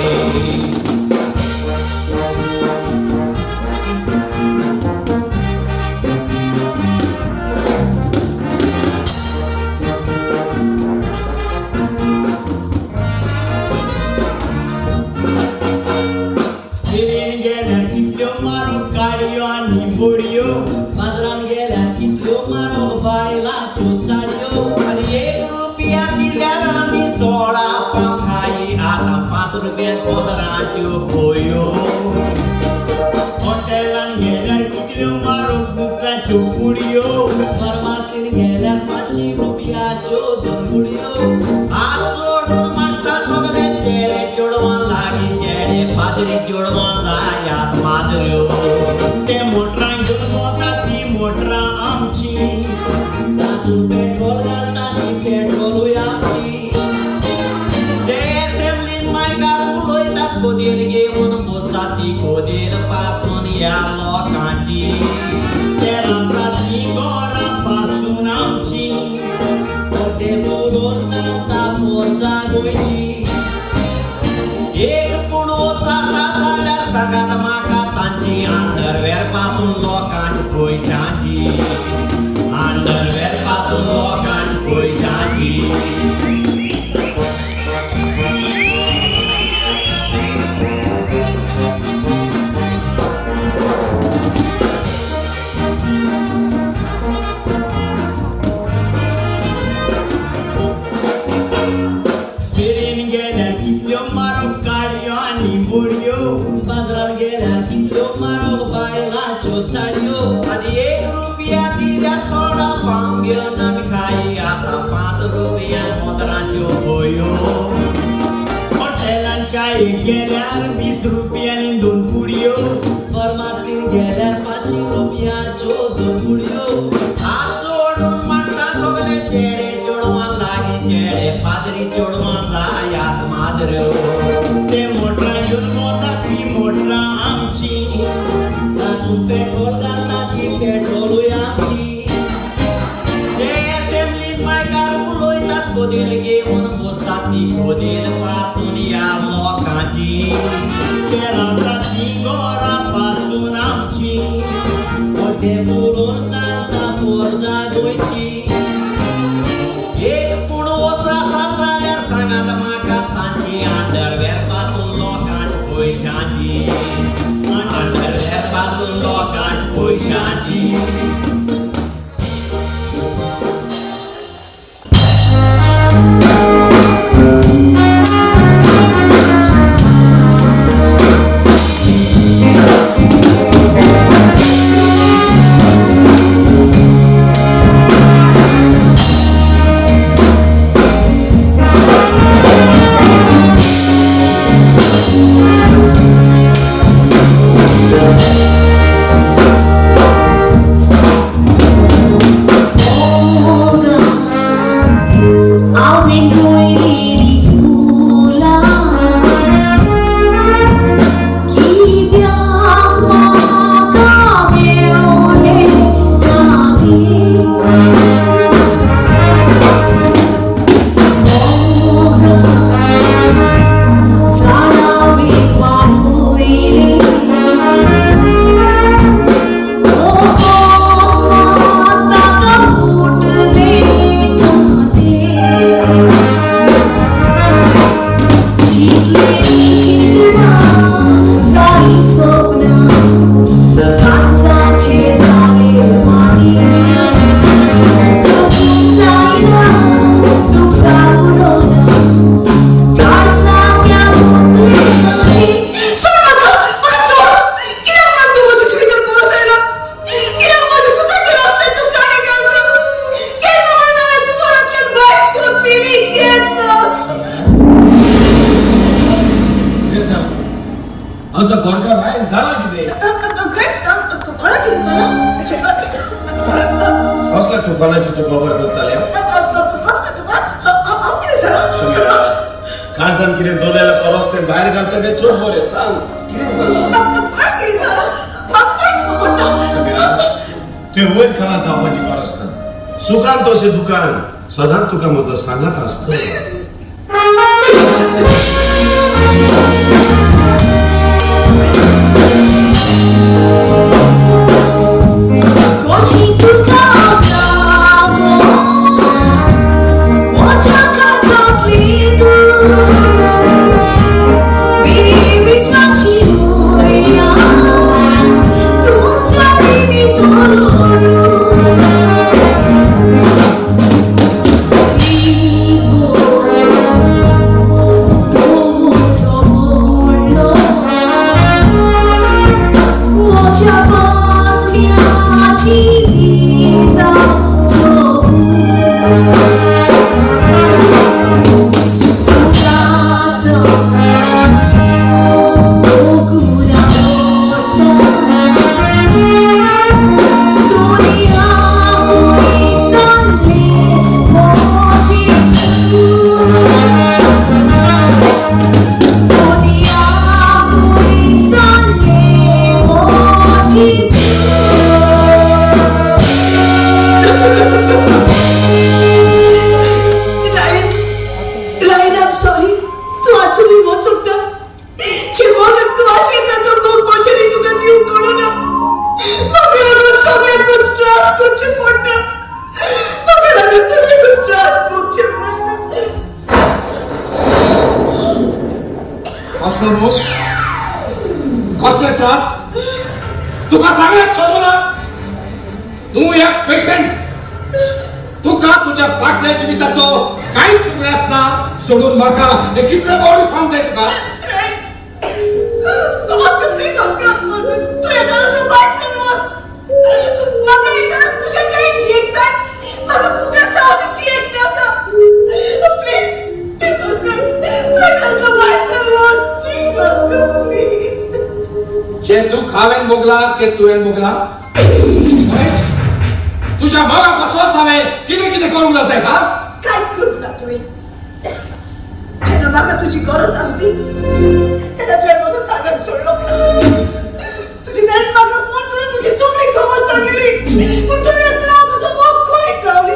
फेरेन गेल्यार कितल्यो मारूंक काडयो आनी बोडयो. बाजारान गेल्यार कितल्यो म्हारग बायलांच्यो साडयो. आनी 1 रुपया दिल्यार आमी 16 पाव खाई, आतां 5 रुपयांक पदराच्यो पोयो. हॉटेलान गेल्यार कितल्यो मारूंक मुत्राच्यो पुडयो. फार्मासीन गेल्यार 500 रुपयाच्यो 2 गुळयो. हात जोडून मागता सगळे चेडे चेडवां लागीं, चेडे पाद्री चेडवां जायात माद्र्यो. ते मोटरां घेवन वतात ती मोटरां आमची, तातूंत पेट्रोल घालता ती पेट्रोलूय आमची. ते एसेंब्लीन मायकार उलयतात कोदेल घेवन बसतात ती कोदेल पासून ह्या लोकांची. ते रावतात ती घरां पासून आमची. मोटे उलोवन सांगता पोरजा गोंयची. एक पूण आसा जाल्यार सांगात म्हाका तांची अंडरवेर पासून लोकांची पयशांची, अंडरवेर पासून लोकांची पयशांची. फेरेन गेल्यार कितल्यो मारूंक काडयो आनी बोडयो. बाजारान गेल्यार कितल्यो म्हारग बायलांच्यो साडयो. आनी 1 रुपया दिल्यार 16 पाव घेवन आमी खाई, आतां 5 रुपयांक पदराच्यो पोयो. हॉटेलान चायेक गेल्यार 20 रुपयांनी 2 पुडयो. फार्मासीन गेल्यार 500 रुपयाच्यो 2 गुळयो. हात जोडून मागता सगळे चेडे चेडवां लागीं, चेडे पाद्री चेडवां जायात माद्र्यो. ते मोटरां घेवन वतात ती मोटरां आमची, तातूंत पेट्रोल घालता ती पेट्रोलूय आमची. ते एसेंब्लीन मायकार उलयतात कोदेल घेवन बसतात ती कोदेल पासून ह्या लोकांची. ते रावतात ती घरां पासून आमची. मोटे उलोवन सांगता पोरजा गोंयची. एक पूण आसा जाल्यार सांगात म्हाका तांची अंडरवेर पासून लोकांची पयशांची, अंडरवेर पासून लोकांची पयशांची. घरकार रायन जालां कितें? कोणा कितें जालां? कसल्या तुफानाची तूं खबर करताले? कसलें तुफान? हांव कितें जालां? समीरा, काळजान कितें दवरलेलें परस तें भायर घालता तें चड बरें. सांग, कितें जालां? कोणा कितें जालां? म्हाका कांयच खबर ना. समीरा, तुवें वयर खलास जावपाची गरज ना. सुखान तशें दुकान सदांच तुका म्हजो सांगात आसतलो. कशी तुका सांगो म्हज्या काळजांतली तूं बेविस्वाशी उया तूं सारी तोडून म्हज्या फाटल्या जिविता जगून फुगास दोगुरा दुनिया कोई सांगले म्हजी दुनिया कोई सांगले म्हजी. Ryan, Ryan, I'm sorry. तूं आजुनूय वचूंक ना. जेवणाक तूं आशिल्लो तो मोग म्हज्यानी तुका दिवंक कळना. म्हाका लागून सगळ्यांकूच त्रास करचे पडटा. म्हाका लागून सगळ्यांकूच त्रास भोगचे पडटा. कसलो मोग, कसले त्रास तुका सांगलें सोजना. तूं एक पेशंट. तुका तुज्या फाटल्या जिविताचो कांयच उगडास ना सोडून म्हाका हे कितले फावटी सांग जाय तुका? Ryan! Oscar, please, Oscar! तूं ह्या घरांतलो भायर सरून वच. म्हाका ह्या घरांत कुशळटायेन जियेक जाय. म्हाका फुगास जावन जियेक नाका. प्लीज, प्लीज, ऑस्कर, तूं ह्या घरांतलो भायर सरून वच. Please, Oscar, please. जे दुःख हांवें भोगलां ते तुवें भोगलां? हय? तुज्या मोगा पासत हांवें कितें कितें करूंक ना जायत हा? कांयच करूंक ना तुवें. जेन्ना म्हाका तुजी गरज आसली तेन्ना तुवें म्हजो सांगात सोडलो. तुजी डॅडीन म्हाका फोन करून तुजी सगळी खबर सांगली, पूण तुवें आसतना हांव तुजो मोग करीत रावली.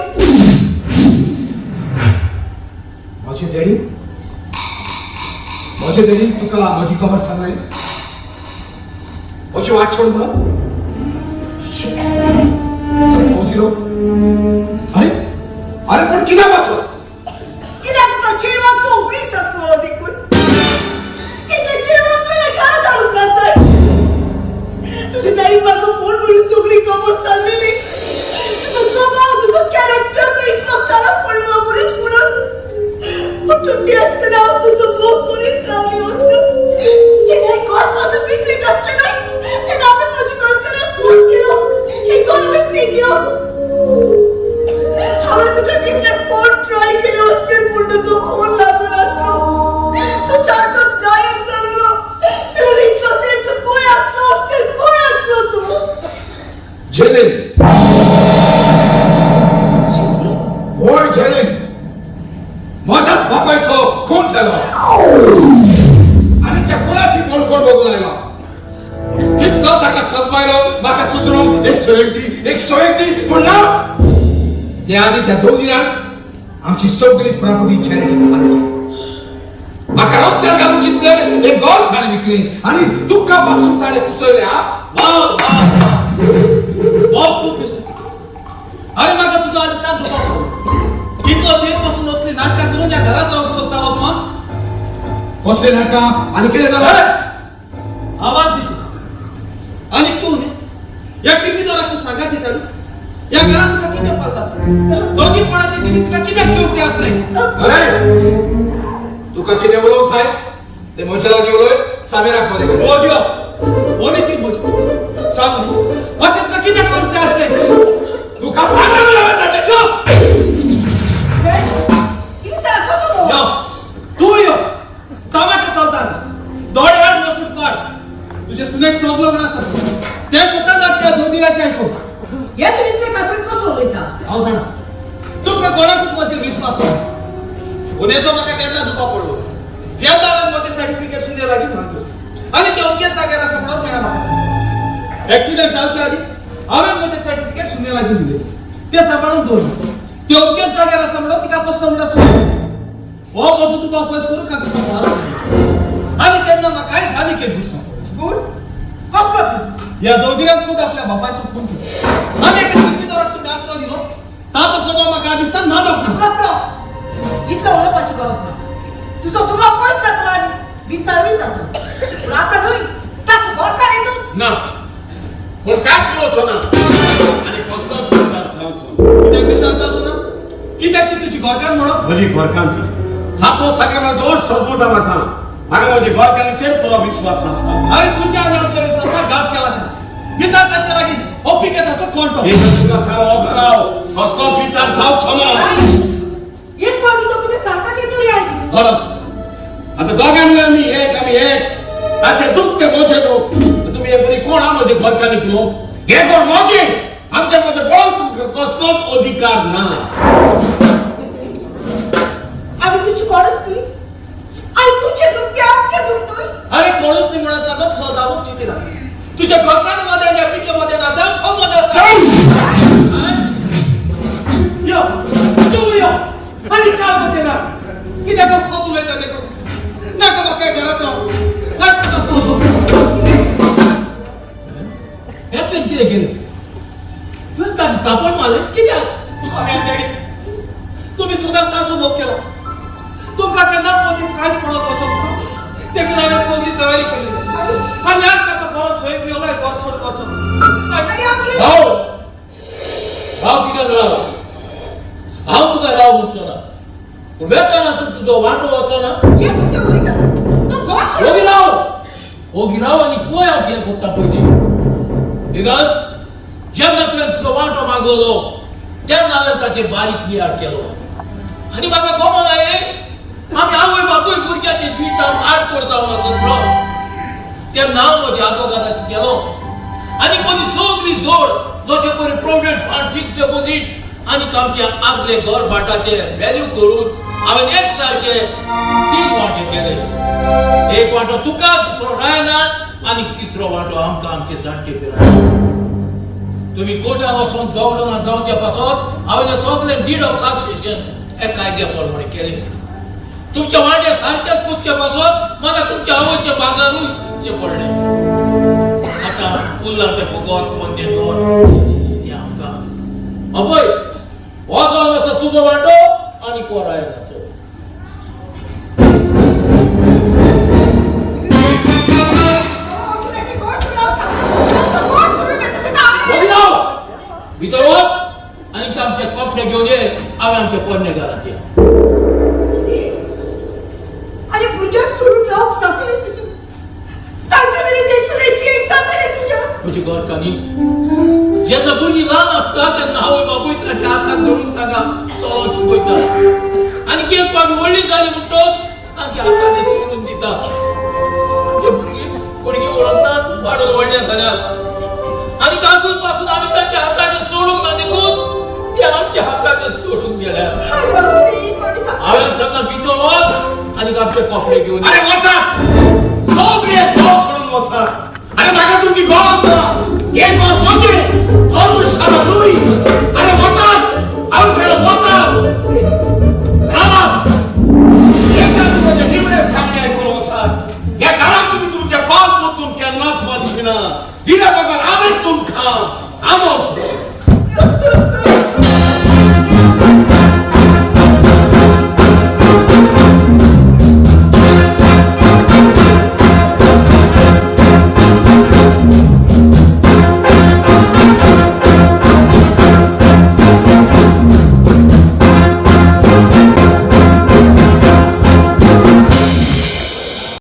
म्हजे डॅडी, म्हजे डॅडीन तुका म्हजी खबर सांगली, म्हजी वाट सोड म्हणून? तो दिलो. अरे अरे, पूण कित्या पासून? कित्याक तुका चेडवाचो वीस आसलो देखून. कित्याक चेडवाक तुवें घरांत हाडूंक ना जाय. तुजे डॅडीन म्हाका फोन करून सगळी खबर सांगलेली. तुजो स्वभाव, तुजो कॅरेक्टर, तूं इतलो खराब पडलेलो मनीस म्हणून. पूण तूं आसतना हांव तुजो मोग करीत रावली ऑस्कर. जेन्ना हें घर पासून विकरीत आसलें न्हय तेन्ना हांवें म्हज्या घरकाराक फोन केलो, हें घर विकतें घेवन. हांवें तुका कितले फोन ट्राय केले ऑस्कर, पूण तुजो फोन लागून आसलो. तूं सारकोच गायब जालेलो. सर, इतलो तेंप तूं खंय आसलो ऑस्कर? खंय आसलो तूं? जेलीन. होय, जेलीन. म्हज्याच बापायचो खून केलो आनी त्या खुनाची बोणखोण बघून आयलो. कितलो ताका सजमायलो म्हाका सुदरूंक, एक सयोग दी, एक सयोग दी, पूण ना. त्या आनी त्या दोन दिनान आमची सगळी प्रॉपर्टी चॅरिटीक दान केली. म्हाका रस्त्यार घालून चिंतले, एक घर ताणें विकली आनी तुका पासून ताणें कुसयलें हा. वा वा वा, खूब बेश्ट. अरे, म्हाका तुजो आरिस्ताद दुखावलो. कितलो तेंप पासून असली नाटकां करून ह्या घरात रावंक सोदता हो तूं, आं? कसली नाटकां आनी कितें जालें? अरे, आवाज दिची आनी तूं न्ही ह्या किरकिदोराक तूं सांगात दिता न्ही? ह्या घरात तुका कितें फालत आसता? दोगीपणाचें जिवीत तुका कित्याक जिवंक जाय आसलें? अरे, तुका कितें उलोवंक जाय ते म्हज्या लागीं उलय, समीराक बरें कर. ओ देवा, ओली ती म्हजी. सांग न्ही, अशें तुका कित्याक करूंक जाय आसलें? तुका सांगलें हांवें ताचें. चुप! कितें जालां? कसो यो, तूं यो. तमाशा चलता हांगा. दोळे आड मसूट पाड. म्हजेर विस्वास ना. उद्याचो म्हाका केन्ना दुबाव पडलो जेन्ना हांवें म्हजें सर्टिफिकेट सुद्दां लागीं मागलो आनी ते अमकेच जाग्यार आसा म्हणून तेणें म्हाका सांगलें. एक्सिडंट जावचे आदीं हांवें म्हजें सर्टिफिकेट सुने लागीं दिलें, तें सांबाळून दवरलें. ते अमकेच जाग्यार आसा म्हणून तिका कसो म्हणून सांगलें. हो म्हजो दुबाव पयस करूंक हांव तुजो भार आनी तेन्ना म्हाका आयज आनीक एक गुड सांग. गुड कसलो? ह्या दोगिरान खूद आपल्या बापायचो खून केलो आनी एका जिम्मेदाराक तुमी आसरो दिलो, ताचो स्वभाव म्हाका दिसता ना प्रो इतलो उलोवपाची गरज ना. तुजो दुबाव पयस जातलो आनी विचारूय जातलो, पूण आतां न्हय, ताचो घरकार येतूच. ना, कोण कांयच उलोवचो ना आनी कसलोच विचार जावचो ना. कित्याक विचार जावचो ना? कित्याक ती तुजी घरकार म्हणून? म्हजी घरकान्न ती सातो सागरे मला जोड सोदता म्हाका, म्हाका म्हजी घरकान्नीचेर पुरो विस्वास आसा. आनी तुज्या आनी आमच्या विश्वासाक घात केला तेणें. विचार ताचे लागीं हो पिकेताचो कोण तो? एक तुका सांग हो घराव कसलोच विचार जावचो ना. एक पावटी तो कितें सांगता तें तरी आयक. बरो आसा. आतां दोगांनी आमी एक, आमी एक, ताचें दूख तें म्हजें दूख. तुमी हे बरी कोण हा म्हजे घरकान्नीक उलोवंक? हें घर म्हजें, आमच्या म्हजें पळोवंक कसलोच अधिकार ना. आमी तुजी कोणूच न्हय आनी तुजें दूख तें आमचें दूख न्हय. अरे कोणूच न्ही म्हणून सांगत स्वतावूच चिंतिना. तुज्या घरकान्नी मदें आनी पिके मदें ना जावं सो मदें आसा. यो तूं यो आनी कांय वचें ना. कित्याक सोद उलयता तें करूं नाका म्हाका घरांत राव. हें तुवें कितें केलें? तुवें ताचें तापण मारलें कित्याक? तुमी सुद्दां ताचो मोग केला, तुमकां केन्नाच म्हजें कांयच पडत वचप ना, देखून हांवें सगळी तयारी केली आनी आज म्हाका बरो सोयीक मेवलो घर सोडून वचप. भाव भाव कित्याक राव? हांव तुका राव म्हणचो ना, पूण वेताना तूं तुजो वांटो वचना. हें तूं कितें उलयता? तूं घर सोडून ओगी राव, ओगी राव आनी पळय हांव कितें करता पळय तें. विगत जेन्ना तुवें तुजो वांटो मागलो तेन्ना हांवें ताचेर बारीक नियाळ केलो आनी म्हाका खबर आयलें आमी आवय बापूय भुरग्याचे जिवितांत आडखळ जावन आसत म्हणून. तेन्ना हांव म्हज्या आदोगादाचेर गेलो आनी म्हजी सगळी जोड जशे परी प्रोविडंट फंड, फिक्स डेपोजीट आनी आमचे आदले घर भाटाचे व्हॅल्यू करून हांवें एक सारके 3 वांटे केले. एक वांटो तुका, दुसरो रायनाक आनी तिसरो वांटो आमकां आमचे जाणटे पिराय. तुमी कोर्टान वचोन झगडो ना जावचे पासत हांवें सगळें did of succession एक कायद्या प्रमाणे केलें. तुमच्या वांटे सारके कुदचे पासत म्हाका तुमच्या आवयचे भागारूय दिवचें पडलें. आतां उरलां तें फकत पोन्नें घर तें आमकां. अभय हो जावन आसा तुजो वांटो आनी को रायनाचो. ओगी राव, भितर वच आनी आमचे कपडे घेवन ये, हांवें आमच्या पोरण्या घरांत या. आनी भुरग्यांक सोडून रावप जातलें तुजें? तांचे मेरेन एक सुरेची एक जातलें तुज्या? म्हजी घरकान्नी जेन्ना भुरगीं ल्हान आसता तेन्ना आवय बापूय ताच्या हाताक धरून ताका चलोवंक शिकयता आनी एक फावट व्हडली जाली म्हणटच तांच्या हाताचें सोडून दिता. आमचे भुरगीं भुरगीं वळखनात वाडून व्हडले जाल्यार आनी तातूंत पासून आमी तांच्या हाताचें सोडूंक ना, देखून ते आमच्या हाताचें सोडून गेल्यार. हांवें सांगलां भितर वच आनी आमचे कपडे घेवन. अरे वचात, सगळे घर सोडून वचात. अरे म्हाका तुमची गरज ना, हें घर म्हजें, धर्मशाळा न्हय. अरे वचात, हांवें सांगलां वचात, रावात. हेच्या म्हजें निमणें सांगणें आयकून वचात. ह्या घरांत तुमी तुमचें पावल परतून केन्नाच वचचे ना. दिल्या बगर हांवें तुमकां